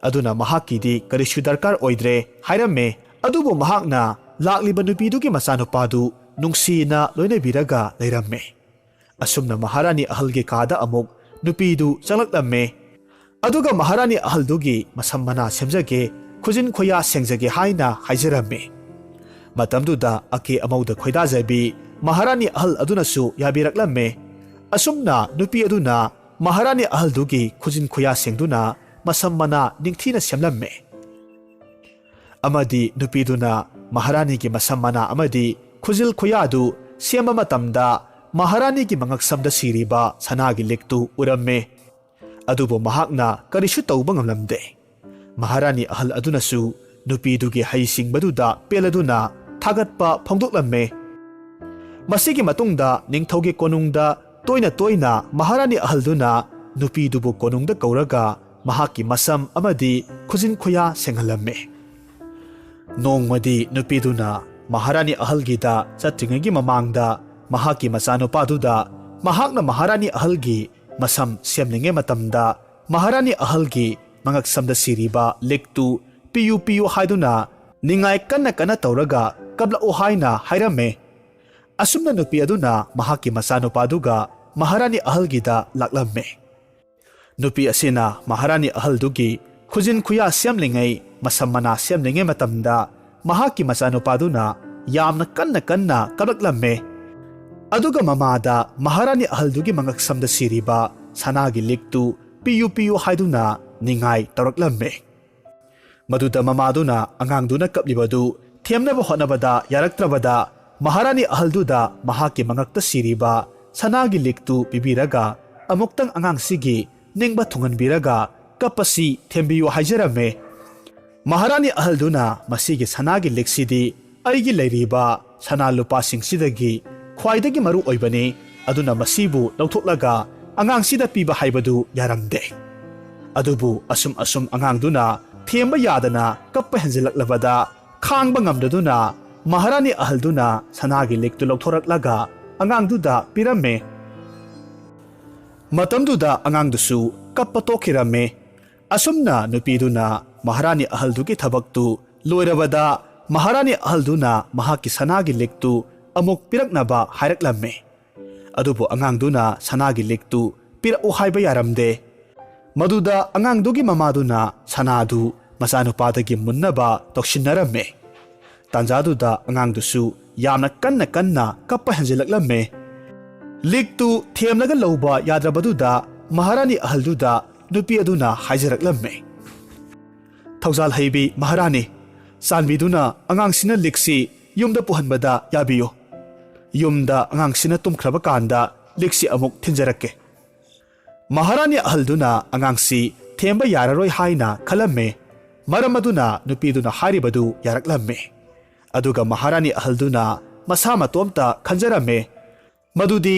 ꯑꯗꯨꯅ ꯃꯍꯥꯛꯀꯤꯗꯤ ꯀꯔꯤꯁꯨ ꯗꯔꯀꯥꯔ ꯑꯣꯏꯗ꯭ꯔꯦ ꯍꯥꯏꯔꯝꯃꯦ꯫ ꯑꯗꯨꯕꯨ ꯃꯍꯥꯛꯅ ꯂꯥꯛꯂꯤꯕ ꯅꯨꯄꯤꯗꯨꯒꯤ ꯃꯆꯥꯅꯨꯄꯥꯗꯨ ꯅꯨꯡꯁꯤꯅ ꯂꯣꯏꯅꯕꯤꯔꯒ ꯂꯩꯔꯝꯃꯦ꯫ ꯑꯁꯨꯝꯅ ꯃꯍꯥꯔꯥꯅꯤ ꯑꯍꯜꯒꯤ ꯀꯥꯗ ꯑꯃꯨꯛ ꯅꯨꯄꯤꯗꯨ ꯆꯪꯂꯛꯂꯝꯃꯦ꯫ ꯑꯗꯨꯒ ꯃꯍꯥꯔꯥꯅꯤ ꯑꯍꯜꯗꯨꯒꯤ ꯃꯁꯝ ꯃꯅꯥ ꯁꯦꯝꯖꯒꯦ, ꯈꯨꯖꯤꯟ ꯈꯨꯌꯥ ꯁꯦꯡꯖꯒꯦ ꯍꯥꯏꯅ ꯍꯥꯏꯖꯔꯝꯃꯤ꯫ ꯃꯇꯝꯗꯨꯗ ꯑꯀꯦ ꯑꯃꯧꯗ ꯈꯣꯏꯗꯥꯖꯕꯤ ꯃꯍꯥꯔꯥꯅꯤ ꯑꯍꯜ ꯑꯗꯨꯅꯁꯨ ꯌꯥꯕꯤꯔꯛꯂꯝꯃꯦ꯫ ꯑꯁꯨꯝꯅ ꯅꯨꯄꯤ ꯑꯗꯨꯅ ꯃꯍꯥꯔꯥꯅꯤ ꯑꯍꯜꯗꯨꯒꯤ ꯈꯨꯖꯤꯟ ꯈꯨꯌꯥ ꯁꯦꯡꯗꯨꯅ ꯃꯁꯝ ꯃꯅꯥ ꯅꯤꯡꯊꯤꯅ ꯁꯦꯝꯂꯝꯃꯦ꯫ ꯑꯃꯗꯤ ꯅꯨꯄꯤꯗꯨꯅ ꯃꯍꯥꯔꯥꯅꯤꯒꯤ ꯃꯁꯝ ꯃꯅꯥ ꯑꯃꯗꯤ ꯈꯨꯖꯤꯜ ꯈꯨꯌꯥꯗꯨ ꯁꯦꯝꯕ ꯃꯇꯝꯗ, ꯃꯍꯥꯔꯥꯅꯤꯒꯤ ꯃꯉꯛꯁꯝꯗ ꯁꯤꯔꯤꯕ ꯁꯅꯥꯒꯤ ꯂꯤꯛꯇꯨ ꯎꯔꯝꯃꯦ꯫ ꯑꯗꯨꯕꯨ ꯃꯍꯥꯛꯅ ꯀꯔꯤꯁꯨ ꯇꯧꯕ ꯉꯝꯂꯝꯗꯦ꯫ ꯃꯍꯥꯔꯥꯅꯤ ꯑꯍꯜ ꯑꯗꯨꯅꯁꯨ ꯅꯨꯄꯤꯗꯨꯒꯤ ꯍꯩꯁꯤꯡꯕꯗꯨꯗ ꯄꯦꯜꯂꯗꯨꯅ ꯊꯥꯒꯠꯄ ꯐꯣꯡꯗꯣꯛꯂꯝꯃꯦ꯫ ꯃꯁꯤꯒꯤ ꯃꯇꯨꯡꯗ ꯅꯤꯡꯊꯧꯒꯤ ꯀꯣꯅꯨꯡꯗ ꯇꯣꯏꯅ ꯇꯣꯏꯅ ꯃꯍꯥꯔꯥꯅꯤ ꯑꯍꯜꯗꯨꯅ ꯅꯨꯄꯤꯗꯨꯕꯨ ꯀꯣꯅꯨꯡꯗ ꯀꯧꯔꯒ ꯃꯍꯥꯛꯀꯤ ꯃꯁꯝ ꯑꯃꯗꯤ ꯈꯨꯖꯤꯟ ꯈꯨꯌꯥ ꯁꯦꯡꯍꯜꯂꯝꯃꯤ꯫ ꯅꯣꯡꯃꯗꯤ ꯅꯨꯄꯤꯗꯨꯅ ꯃꯍꯥꯔꯥꯅꯤ ꯑꯍꯜꯒꯤꯗ ꯆꯠꯇ꯭ꯔꯤꯉꯩꯒꯤ ꯃꯃꯥꯡꯗ ꯃꯍꯥꯛꯀꯤ ꯃꯆꯥꯅꯨꯄꯥꯗꯨꯗ ꯃꯍꯥꯛꯅ ꯃꯍꯥꯔꯥꯅꯤ ꯑꯍꯜꯒꯤ ꯃꯁꯝ ꯁꯦꯝꯂꯤꯉꯩ ꯃꯇꯝꯗ ꯃꯍꯥꯔꯥꯅꯤ ꯑꯍꯜꯒꯤ ꯃꯉꯛꯁꯝꯗ ꯁꯤꯔꯤꯕ ꯂꯤꯛꯇꯨ ꯄꯤꯌꯨ ꯄꯤꯌꯨ ꯍꯥꯏꯗꯨꯅ ꯅꯤꯡꯉꯥꯏ ꯀꯟꯅ ꯀꯟꯅ ꯇꯧꯔꯒ ꯀꯞꯂꯛꯎ ꯍꯥꯏꯅ ꯍꯥꯏꯔꯝꯃꯦ꯫ ꯑꯁꯨꯝꯅ ꯅꯨꯄꯤ ꯑꯗꯨꯅ ꯃꯍꯥꯛꯀꯤ ꯃꯆꯥꯅꯨꯄꯥꯗꯨꯒ ꯃꯍꯥꯔꯥꯅꯤ ꯑꯍꯜꯒꯤꯗ ꯂꯥꯛꯂꯝꯃꯦ꯫ ꯅꯨꯄꯤ ꯑꯁꯤꯅ ꯃꯍꯥꯔꯥꯅꯤ ꯑꯍꯜꯗꯨꯒꯤ ꯈꯨꯖꯤꯟ ꯈꯨꯌꯥ ꯁꯦꯝꯂꯤꯉꯩ, ꯃꯁꯝ ꯃꯅꯥ ꯁꯦꯝꯂꯤꯉꯩ ꯃꯇꯝꯗ ꯃꯍꯥꯛꯀꯤ ꯃꯆꯥꯅꯨꯄꯥꯗꯨꯅ ꯌꯥꯝꯅ ꯀꯟꯅ ꯀꯟꯅ ꯀꯞꯂꯛꯂꯝꯃꯦ꯫ ꯑꯗꯨꯒ ꯃꯃꯥꯗ ꯃꯍꯥꯔꯥꯅꯤ ꯑꯍꯜꯗꯨꯒꯤ ꯃꯉꯛꯁꯝꯗ ꯁꯤꯔꯤꯕ ꯁꯅꯥꯒꯤ ꯂꯤꯛꯇꯨ ꯄꯤꯌꯨ ꯄꯤꯌꯨ ꯍꯥꯏꯗꯨꯅ ꯅꯤꯡꯉꯥꯏ ꯇꯧꯔꯛꯂꯝꯃꯦ꯫ ꯃꯗꯨꯗ ꯃꯃꯥꯗꯨꯅ ꯑꯉꯥꯡꯗꯨꯅ ꯀꯞꯂꯤꯕꯗꯨ ꯊꯦꯝꯅꯕ ꯍꯣꯠꯅꯕꯗ ꯌꯥꯔꯛꯇ꯭ꯔꯕꯗ, ꯃꯍꯥꯔꯥꯅꯤ ꯑꯍꯜꯗꯨꯗ ꯃꯍꯥꯛꯀꯤ ꯃꯉꯛꯇ ꯁꯤꯔꯤꯕ ꯁꯅꯥꯒꯤ ꯂꯤꯛꯇꯨ ꯄꯤꯕꯤꯔꯒ ꯑꯃꯨꯛꯇꯪ ꯑꯉꯥꯡꯁꯤꯒꯤ ꯅꯤꯡꯕ ꯊꯨꯡꯍꯟꯕꯤꯔꯒ ꯀꯞꯄꯁꯤ ꯊꯦꯝꯕꯤꯌꯨ ꯍꯥꯏꯖꯔꯝꯃꯦ꯫ ꯃꯍꯥꯔꯥꯅꯤ ꯑꯍꯜꯗꯨꯅ ꯃꯁꯤꯒꯤ ꯁꯅꯥꯒꯤ ꯂꯤꯛꯁꯤꯗꯤ ꯑꯩꯒꯤ ꯂꯩꯔꯤꯕ ꯁꯅꯥ ꯂꯨꯄꯥꯁꯤꯡꯁꯤꯗꯒꯤ ꯈ꯭ꯋꯥꯏꯗꯒꯤ ꯃꯔꯨ ꯑꯣꯏꯕꯅꯤ, ꯑꯗꯨꯅ ꯃꯁꯤꯕꯨ ꯂꯧꯊꯣꯛꯂꯒ ꯑꯉꯥꯡꯁꯤꯗ ꯄꯤꯕ ꯍꯥꯏꯕꯗꯨ ꯌꯥꯔꯝꯗꯦ꯫ ꯑꯗꯨꯕꯨ ꯑꯁꯨꯝ ꯑꯁꯨꯝ ꯑꯉꯥꯡꯗꯨꯅ ꯊꯦꯝꯕ ꯌꯥꯗꯅ ꯀꯞꯄ ꯍꯦꯟꯖꯤꯜꯂꯛꯂꯕꯗ ꯈꯥꯡꯕ ꯉꯝꯗꯗꯨꯅ ꯃꯍꯥꯔꯥꯅꯤ ꯑꯍꯜꯗꯨꯅ ꯁꯅꯥꯒꯤ ꯂꯤꯛꯇꯨ ꯂꯧꯊꯣꯔꯛꯂꯒ ꯑꯉꯥꯡꯗꯨꯗ ꯄꯤꯔꯝꯃꯦ꯫ ꯃꯇꯝꯗꯨꯗ ꯑꯉꯥꯡꯗꯨꯁꯨ ꯀꯞꯄ ꯇꯣꯛꯈꯤꯔꯝꯃꯦ꯫ ꯑꯁꯨꯝꯅ ꯅꯨꯄꯤꯗꯨꯅ ꯃꯍꯥꯔꯥꯅꯤ ꯑꯍꯜꯗꯨꯒꯤ ꯊꯕꯛꯇꯨ ꯂꯣꯏꯔꯕꯗ, ꯃꯍꯥꯔꯥꯅꯤ ꯑꯍꯜꯗꯨꯅ ꯃꯍꯥꯛꯀꯤ ꯁꯅꯥꯒꯤ ꯂꯤꯛꯇꯨ ꯑꯃꯨꯛ ꯄꯤꯔꯛꯅꯕ ꯍꯥꯏꯔꯛꯂꯝꯃꯦ꯫ ꯑꯗꯨꯕꯨ ꯑꯉꯥꯡꯗꯨꯅ ꯁꯅꯥꯒꯤ ꯂꯤꯛꯇꯨ ꯄꯤꯔꯛꯎ ꯍꯥꯏꯕ ꯌꯥꯔꯝꯗꯦ꯫ ꯃꯗꯨꯗ ꯑꯉꯥꯡꯗꯨꯒꯤ ꯃꯃꯥꯗꯨꯅ ꯁꯅꯥꯗꯨ ꯃꯆꯥꯅꯨꯄꯥꯗꯒꯤ ꯃꯨꯟꯅꯕ ꯇꯧꯁꯤꯟꯅꯔꯝꯃꯦ꯫ ꯇꯥꯟꯖꯥꯗꯨꯗ ꯑꯉꯥꯡꯗꯨꯁꯨ ꯌꯥꯝꯅ ꯀꯟꯅ ꯀꯟꯅ ꯀꯞꯄ ꯍꯦꯟꯖꯤꯜꯂꯛꯂꯝꯃꯦ꯫ ꯂꯤꯛꯇꯨ ꯊꯦꯝꯂꯒ ꯂꯧꯕ ꯌꯥꯗ꯭ꯔꯕꯗꯨꯗ ꯃꯍꯥꯔꯥꯅꯤ ꯑꯍꯜꯗꯨꯗ ꯅꯨꯄꯤ ꯑꯗꯨꯅ ꯍꯥꯏꯖꯔꯛꯂꯝꯃꯦ, "ꯊꯧꯖꯥꯜ ꯍꯩꯕꯤ ꯃꯍꯥꯔꯥꯅꯤ, ꯆꯥꯟꯕꯤꯗꯨꯅ ꯑꯉꯥꯡꯁꯤꯅ ꯂꯤꯛꯁꯤ ꯌꯨꯝꯗ ꯄꯨꯍꯟꯕꯗ ꯌꯥꯕꯤꯌꯨ꯫ ꯌꯨꯝꯗ ꯑꯉꯥꯡꯁꯤꯅ ꯇꯨꯝꯈ꯭ꯔꯕ ꯀꯥꯟꯗ ꯂꯤꯛꯁꯤ ꯑꯃꯨꯛ ꯊꯤꯟꯖꯔꯛꯀꯦ"꯫ ꯃꯍꯥꯔꯥꯅꯤ ꯑꯍꯜꯗꯨꯅ ꯑꯉꯥꯡꯁꯤ ꯊꯦꯝꯕ ꯌꯥꯔꯔꯣꯏ ꯍꯥꯏꯅ ꯈꯜꯂꯝꯃꯦ꯫ ꯃꯔꯝ ꯑꯗꯨꯅ ꯅꯨꯄꯤꯗꯨꯅ ꯍꯥꯏꯔꯤꯕꯗꯨ ꯌꯥꯔꯛꯂꯝꯃꯦ꯫ ꯑꯗꯨꯒ ꯃꯍꯥꯔꯥꯅꯤ ꯑꯍꯜꯗꯨꯅ ꯃꯁꯥ ꯃꯇꯣꯝꯇ ꯈꯟꯖꯔꯝꯃꯦ, ꯃꯗꯨꯗꯤ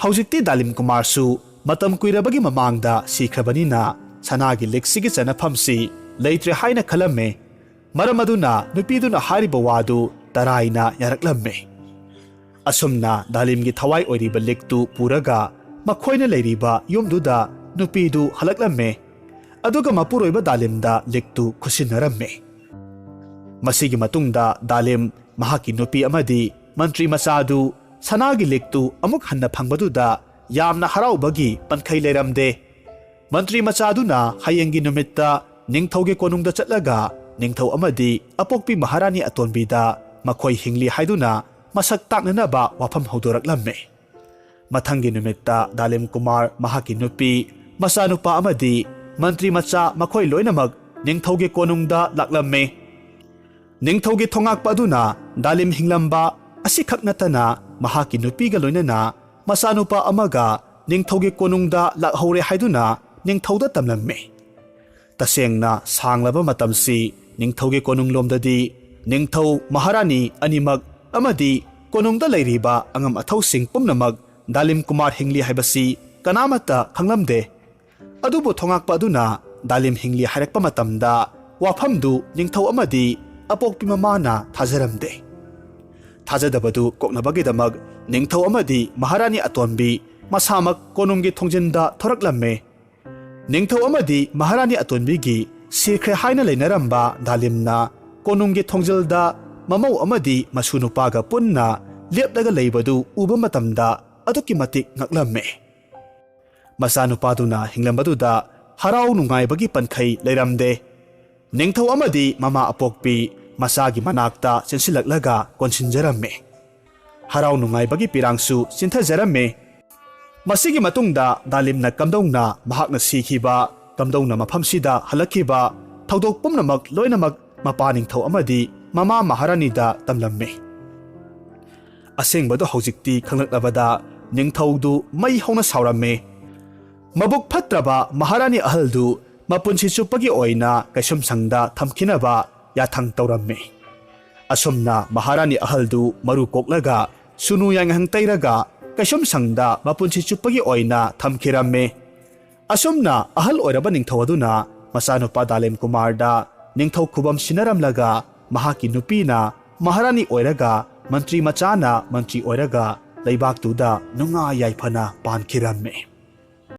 ꯍꯧꯖꯤꯛꯇꯤ ꯗꯥꯂꯤꯝ ꯀꯨꯃꯥꯔꯁꯨ ꯃꯇꯝ ꯀꯨꯏꯔꯕꯒꯤ ꯃꯃꯥꯡꯗ ꯁꯤꯈ꯭ꯔꯕꯅꯤꯅ ꯁꯅꯥꯒꯤ ꯂꯤꯛꯁꯤꯒꯤ ꯆꯠꯅꯐꯝꯁꯤ ꯂꯩꯇ꯭ꯔꯦ ꯍꯥꯏꯅ ꯈꯜꯂꯝꯃꯦ꯫ ꯃꯔꯝ ꯑꯗꯨꯅ ꯅꯨꯄꯤꯗꯨꯅ ꯍꯥꯏꯔꯤꯕ ꯋꯥꯗꯨ ꯇꯔꯥꯏꯅ ꯌꯥꯔꯛꯂꯝꯃꯦ꯫ ꯑꯁꯨꯝꯅ ꯗꯥꯂꯤꯝꯒꯤ ꯊꯋꯥꯏ ꯑꯣꯏꯔꯤꯕ ꯂꯤꯛꯇꯨ ꯄꯨꯔꯒ ꯃꯈꯣꯏꯅ ꯂꯩꯔꯤꯕ ꯌꯨꯝꯗꯨꯗ ꯅꯨꯄꯤꯗꯨ ꯍꯜꯂꯛꯂꯝꯃꯦ꯫ ꯑꯗꯨꯒ ꯃꯄꯨꯔꯣꯏꯕ ꯗꯥꯂꯤꯝꯗ ꯂꯤꯛꯇꯨ ꯈꯨꯠꯁꯤꯟꯅꯔꯝꯃꯦ꯫ ꯃꯁꯤꯒꯤ ꯃꯇꯨꯡꯗ ꯗꯥꯂꯤꯝ ꯃꯍꯥꯛꯀꯤ ꯅꯨꯄꯤ ꯑꯃꯗꯤ ꯃꯟꯇ꯭ꯔꯤ ꯃꯆꯥꯗꯨ ꯁꯅꯥꯒꯤ ꯂꯤꯛꯇꯨ ꯑꯃꯨꯛ ꯍꯟꯅ ꯐꯪꯕꯗꯨꯗ ꯌꯥꯝꯅ ꯍꯔꯥꯎꯕꯒꯤ ꯄꯟꯈꯩ ꯂꯩꯔꯝꯗꯦ꯫ ꯃꯟꯇ꯭ꯔꯤ ꯃꯆꯥꯗꯨꯅ ꯍꯌꯦꯡꯒꯤ ꯅꯨꯃꯤꯠꯇ ꯅꯤꯡꯊꯧꯒꯤ ꯀꯣꯅꯨꯡꯗ ꯆꯠꯂꯒ ꯅꯤꯡꯊꯧ ꯑꯃꯗꯤ ꯑꯄꯣꯛꯄꯤ ꯃꯍꯥꯔꯥꯅꯤ ꯑꯇꯣꯟꯕꯤꯗ ꯃꯈꯣꯏ ꯍꯤꯡꯂꯤ ꯍꯥꯏꯗꯨꯅ ꯃꯁꯛ ꯇꯥꯛꯅꯅꯕ ꯋꯥꯐꯝ ꯍꯧꯗꯣꯔꯛꯂꯝꯃꯤ꯫ ꯃꯊꯪꯒꯤ ꯅꯨꯃꯤꯠꯇ ꯗꯥꯂꯤꯝ ꯀꯨꯃꯥꯔ, ꯃꯍꯥꯛꯀꯤ ꯅꯨꯄꯤ, ꯃꯆꯥꯅꯨꯄꯥ ꯑꯃꯗꯤ ꯃꯟꯇ꯭ꯔꯤ ꯃꯆꯥ ꯃꯈꯣꯏ ꯂꯣꯏꯅꯃꯛ ꯅꯤꯡꯊꯧꯒꯤ ꯀꯣꯅꯨꯡꯗ ꯂꯥꯛꯂꯝꯃꯤ꯫ ꯅꯤꯡꯊꯧꯒꯤ ꯊꯣꯉꯥꯛꯄ ꯑꯗꯨꯅ ꯗꯥꯂꯤꯝ ꯍꯤꯡꯂꯝꯕ ꯑꯁꯤꯈꯛ ꯅꯠꯇꯅ ꯃꯍꯥꯛꯀꯤ ꯅꯨꯄꯤꯒ ꯂꯣꯏꯅꯅ ꯃꯆꯥꯅꯨꯄꯥ ꯑꯃꯒ ꯅꯤꯡꯊꯧꯒꯤ ꯀꯣꯅꯨꯡꯗ ꯂꯥꯛꯍꯧꯔꯦ ꯍꯥꯏꯗꯨꯅ ꯅꯤꯡꯊꯧꯗ ꯇꯝꯂꯝꯃꯤ꯫ ꯇꯁꯦꯡꯅ ꯁꯥꯡꯂꯕ ꯃꯇꯝꯁꯤ ꯅꯤꯡꯊꯧꯒꯤ ꯀꯣꯅꯨꯡꯂꯣꯝꯗꯗꯤ ꯅꯤꯡꯊꯧ ꯃꯍꯥꯔꯥꯅꯤ ꯑꯅꯤꯃꯛ ꯑꯃꯗꯤ ꯀꯣꯅꯨꯡꯗ ꯂꯩꯔꯤꯕ ꯑꯉꯝ ꯑꯊꯧꯁꯤꯡ ꯄꯨꯝꯅꯃꯛ ꯗꯥꯂꯤꯝ ꯀꯨꯃꯥꯔ ꯍꯤꯡꯂꯤ ꯍꯥꯏꯕꯁꯤ ꯀꯅꯥꯃꯠꯇ ꯈꯪꯂꯝꯗꯦ꯫ ꯑꯗꯨꯕꯨ ꯊꯣꯉꯥꯛꯄ ꯑꯗꯨꯅ ꯗꯥꯂꯤꯝ ꯍꯤꯡꯂꯤ ꯍꯥꯏꯔꯛꯄ ꯃꯇꯝꯗ ꯋꯥꯐꯝꯗꯨ ꯅꯤꯡꯊꯧ ꯑꯃꯗꯤ ꯑꯄꯣꯛꯄꯤ ꯃꯃꯥꯅ ꯊꯥꯖꯔꯝꯗꯦ꯫ ꯊꯥꯖꯗꯕꯗꯨ ꯀꯣꯛꯅꯕꯒꯤꯗꯃꯛ ꯅꯤꯡꯊꯧ ꯑꯃꯗꯤ ꯃꯍꯥꯔꯥꯅꯤ ꯑꯇꯣꯟꯕꯤ ꯃꯁꯥꯃꯛ ꯀꯣꯅꯨꯡꯒꯤ ꯊꯣꯡꯖꯤꯟꯗ ꯊꯣꯔꯛꯂꯝꯃꯤ꯫ ꯅꯤꯡꯊꯧ ꯑꯃꯗꯤ ꯃꯍꯥꯔꯥꯅꯤ ꯑꯇꯣꯟꯕꯤꯒꯤ ꯁꯤꯈ꯭ꯔꯦ ꯍꯥꯏꯅ ꯂꯩꯅꯔꯝꯕ ꯗꯥꯂꯤꯝꯅ ꯀꯣꯅꯨꯡꯒꯤ ꯊꯣꯡꯖꯤꯜꯗ ꯃꯃꯧ ꯑꯃꯗꯤ ꯃꯁꯨ ꯅꯨꯄꯥꯒ ꯄꯨꯟꯅ ꯂꯦꯞꯂꯒ ꯂꯩꯕꯗꯨ ꯎꯕ ꯃꯇꯝꯗ ꯑꯗꯨꯛꯀꯤ ꯃꯇꯤꯛ ꯉꯛꯂꯝꯃꯤ꯫ ꯃꯆꯥꯅꯨꯄꯥꯗꯨꯅ ꯍꯤꯡꯂꯝꯕꯗꯨꯗ ꯍꯔꯥꯎ ꯅꯨꯡꯉꯥꯏꯕꯒꯤ ꯄꯟꯈꯩ ꯂꯩꯔꯝꯗꯦ꯫ ꯅꯤꯡꯊꯧ ꯑꯃꯗꯤ ꯃꯃꯥ ꯑꯄꯣꯛꯄꯤ ꯃꯆꯥꯒꯤ ꯃꯅꯥꯛꯇ ꯆꯦꯟꯁꯤꯜꯂꯛꯂꯒ ꯀꯣꯟꯁꯤꯟꯖꯔꯝꯃꯤ꯫ ꯍꯔꯥꯎ ꯅꯨꯡꯉꯥꯏꯕꯒꯤ ꯄꯤꯔꯥꯡꯁꯨ ꯆꯤꯟꯊꯖꯔꯝꯃꯤ꯫ ꯃꯁꯤꯒꯤ ꯃꯇꯨꯡꯗ ꯗꯥꯂꯤꯝꯅ ꯀꯝꯗꯧꯅ ꯃꯍꯥꯛꯅ ꯁꯤꯈꯤꯕ, ꯀꯝꯗꯧꯅ ꯃꯐꯝꯁꯤꯗ ꯍꯜꯂꯛꯈꯤꯕ, ꯊꯧꯗꯣꯛ ꯄꯨꯝꯅꯃꯛ ꯂꯣꯏꯅꯃꯛ ꯃꯄꯥ ꯅꯤꯡꯊꯧ ꯑꯃꯗꯤ ꯃꯃꯥ ꯃꯍꯥꯔꯥꯅꯤꯗ ꯇꯝꯂꯝꯃꯤ꯫ ꯑꯁꯦꯡꯕꯗꯨ ꯍꯧꯖꯤꯛꯇꯤ ꯈꯪꯂꯛꯂꯕꯗ ꯅꯤꯡꯊꯧꯗꯨ ꯃꯩ ꯍꯧꯅ ꯁꯥꯎꯔꯝꯃꯤ꯫ ꯃꯕꯨꯛ ꯐꯠꯇ꯭ꯔꯕ ꯃꯍꯥꯔꯥꯅꯤ ꯑꯍꯜꯗꯨ ꯃꯄꯨꯟꯁꯤ ꯆꯨꯞꯄꯒꯤ ꯑꯣꯏꯅ ꯀꯩꯁꯨꯝꯁꯪꯗ ꯊꯝꯈꯤꯅꯕ ꯌꯥꯊꯪ ꯇꯧꯔꯝꯃꯤ꯫ ꯑꯁꯨꯝꯅ ꯃꯍꯥꯔꯥꯅꯤ ꯑꯍꯜꯗꯨ ꯃꯔꯨ ꯀꯣꯛꯂꯒ ꯁꯨꯅꯨ ꯌꯥꯏꯉꯪ ꯇꯩꯔꯒ ꯀꯩꯁꯨꯝꯁꯪꯗ ꯃꯄꯨꯟꯁꯤ ꯆꯨꯞꯄꯒꯤ ꯑꯣꯏꯅ ꯊꯝꯈꯤꯔꯝꯃꯤ꯫ ꯑꯁꯨꯝꯅ ꯑꯍꯜ ꯑꯣꯏꯔꯕ ꯅꯤꯡꯊꯧ ꯑꯗꯨꯅ ꯃꯆꯥꯅꯨꯄꯥ ꯗꯥꯂꯤꯝ ꯀꯨꯃꯥꯔꯗ ꯅꯤꯡꯊꯧ ꯈꯨꯕꯝ ꯁꯤꯟꯅꯔꯝꯂꯒ ꯃꯍꯥꯛꯀꯤ ꯅꯨꯄꯤꯅ ꯃꯍꯥꯔꯥꯅꯤ ꯑꯣꯏꯔꯒ ꯃꯟꯇ꯭ꯔꯤ ꯃꯆꯥꯅ ꯃꯟꯇ꯭ꯔꯤ ꯑꯣꯏꯔꯒ ꯂꯩꯕꯥꯛꯇꯨꯗ ꯅꯨꯡꯉꯥꯏ ꯌꯥꯏꯐꯅ ꯄꯥꯟꯈꯤꯔꯝꯃꯤ꯫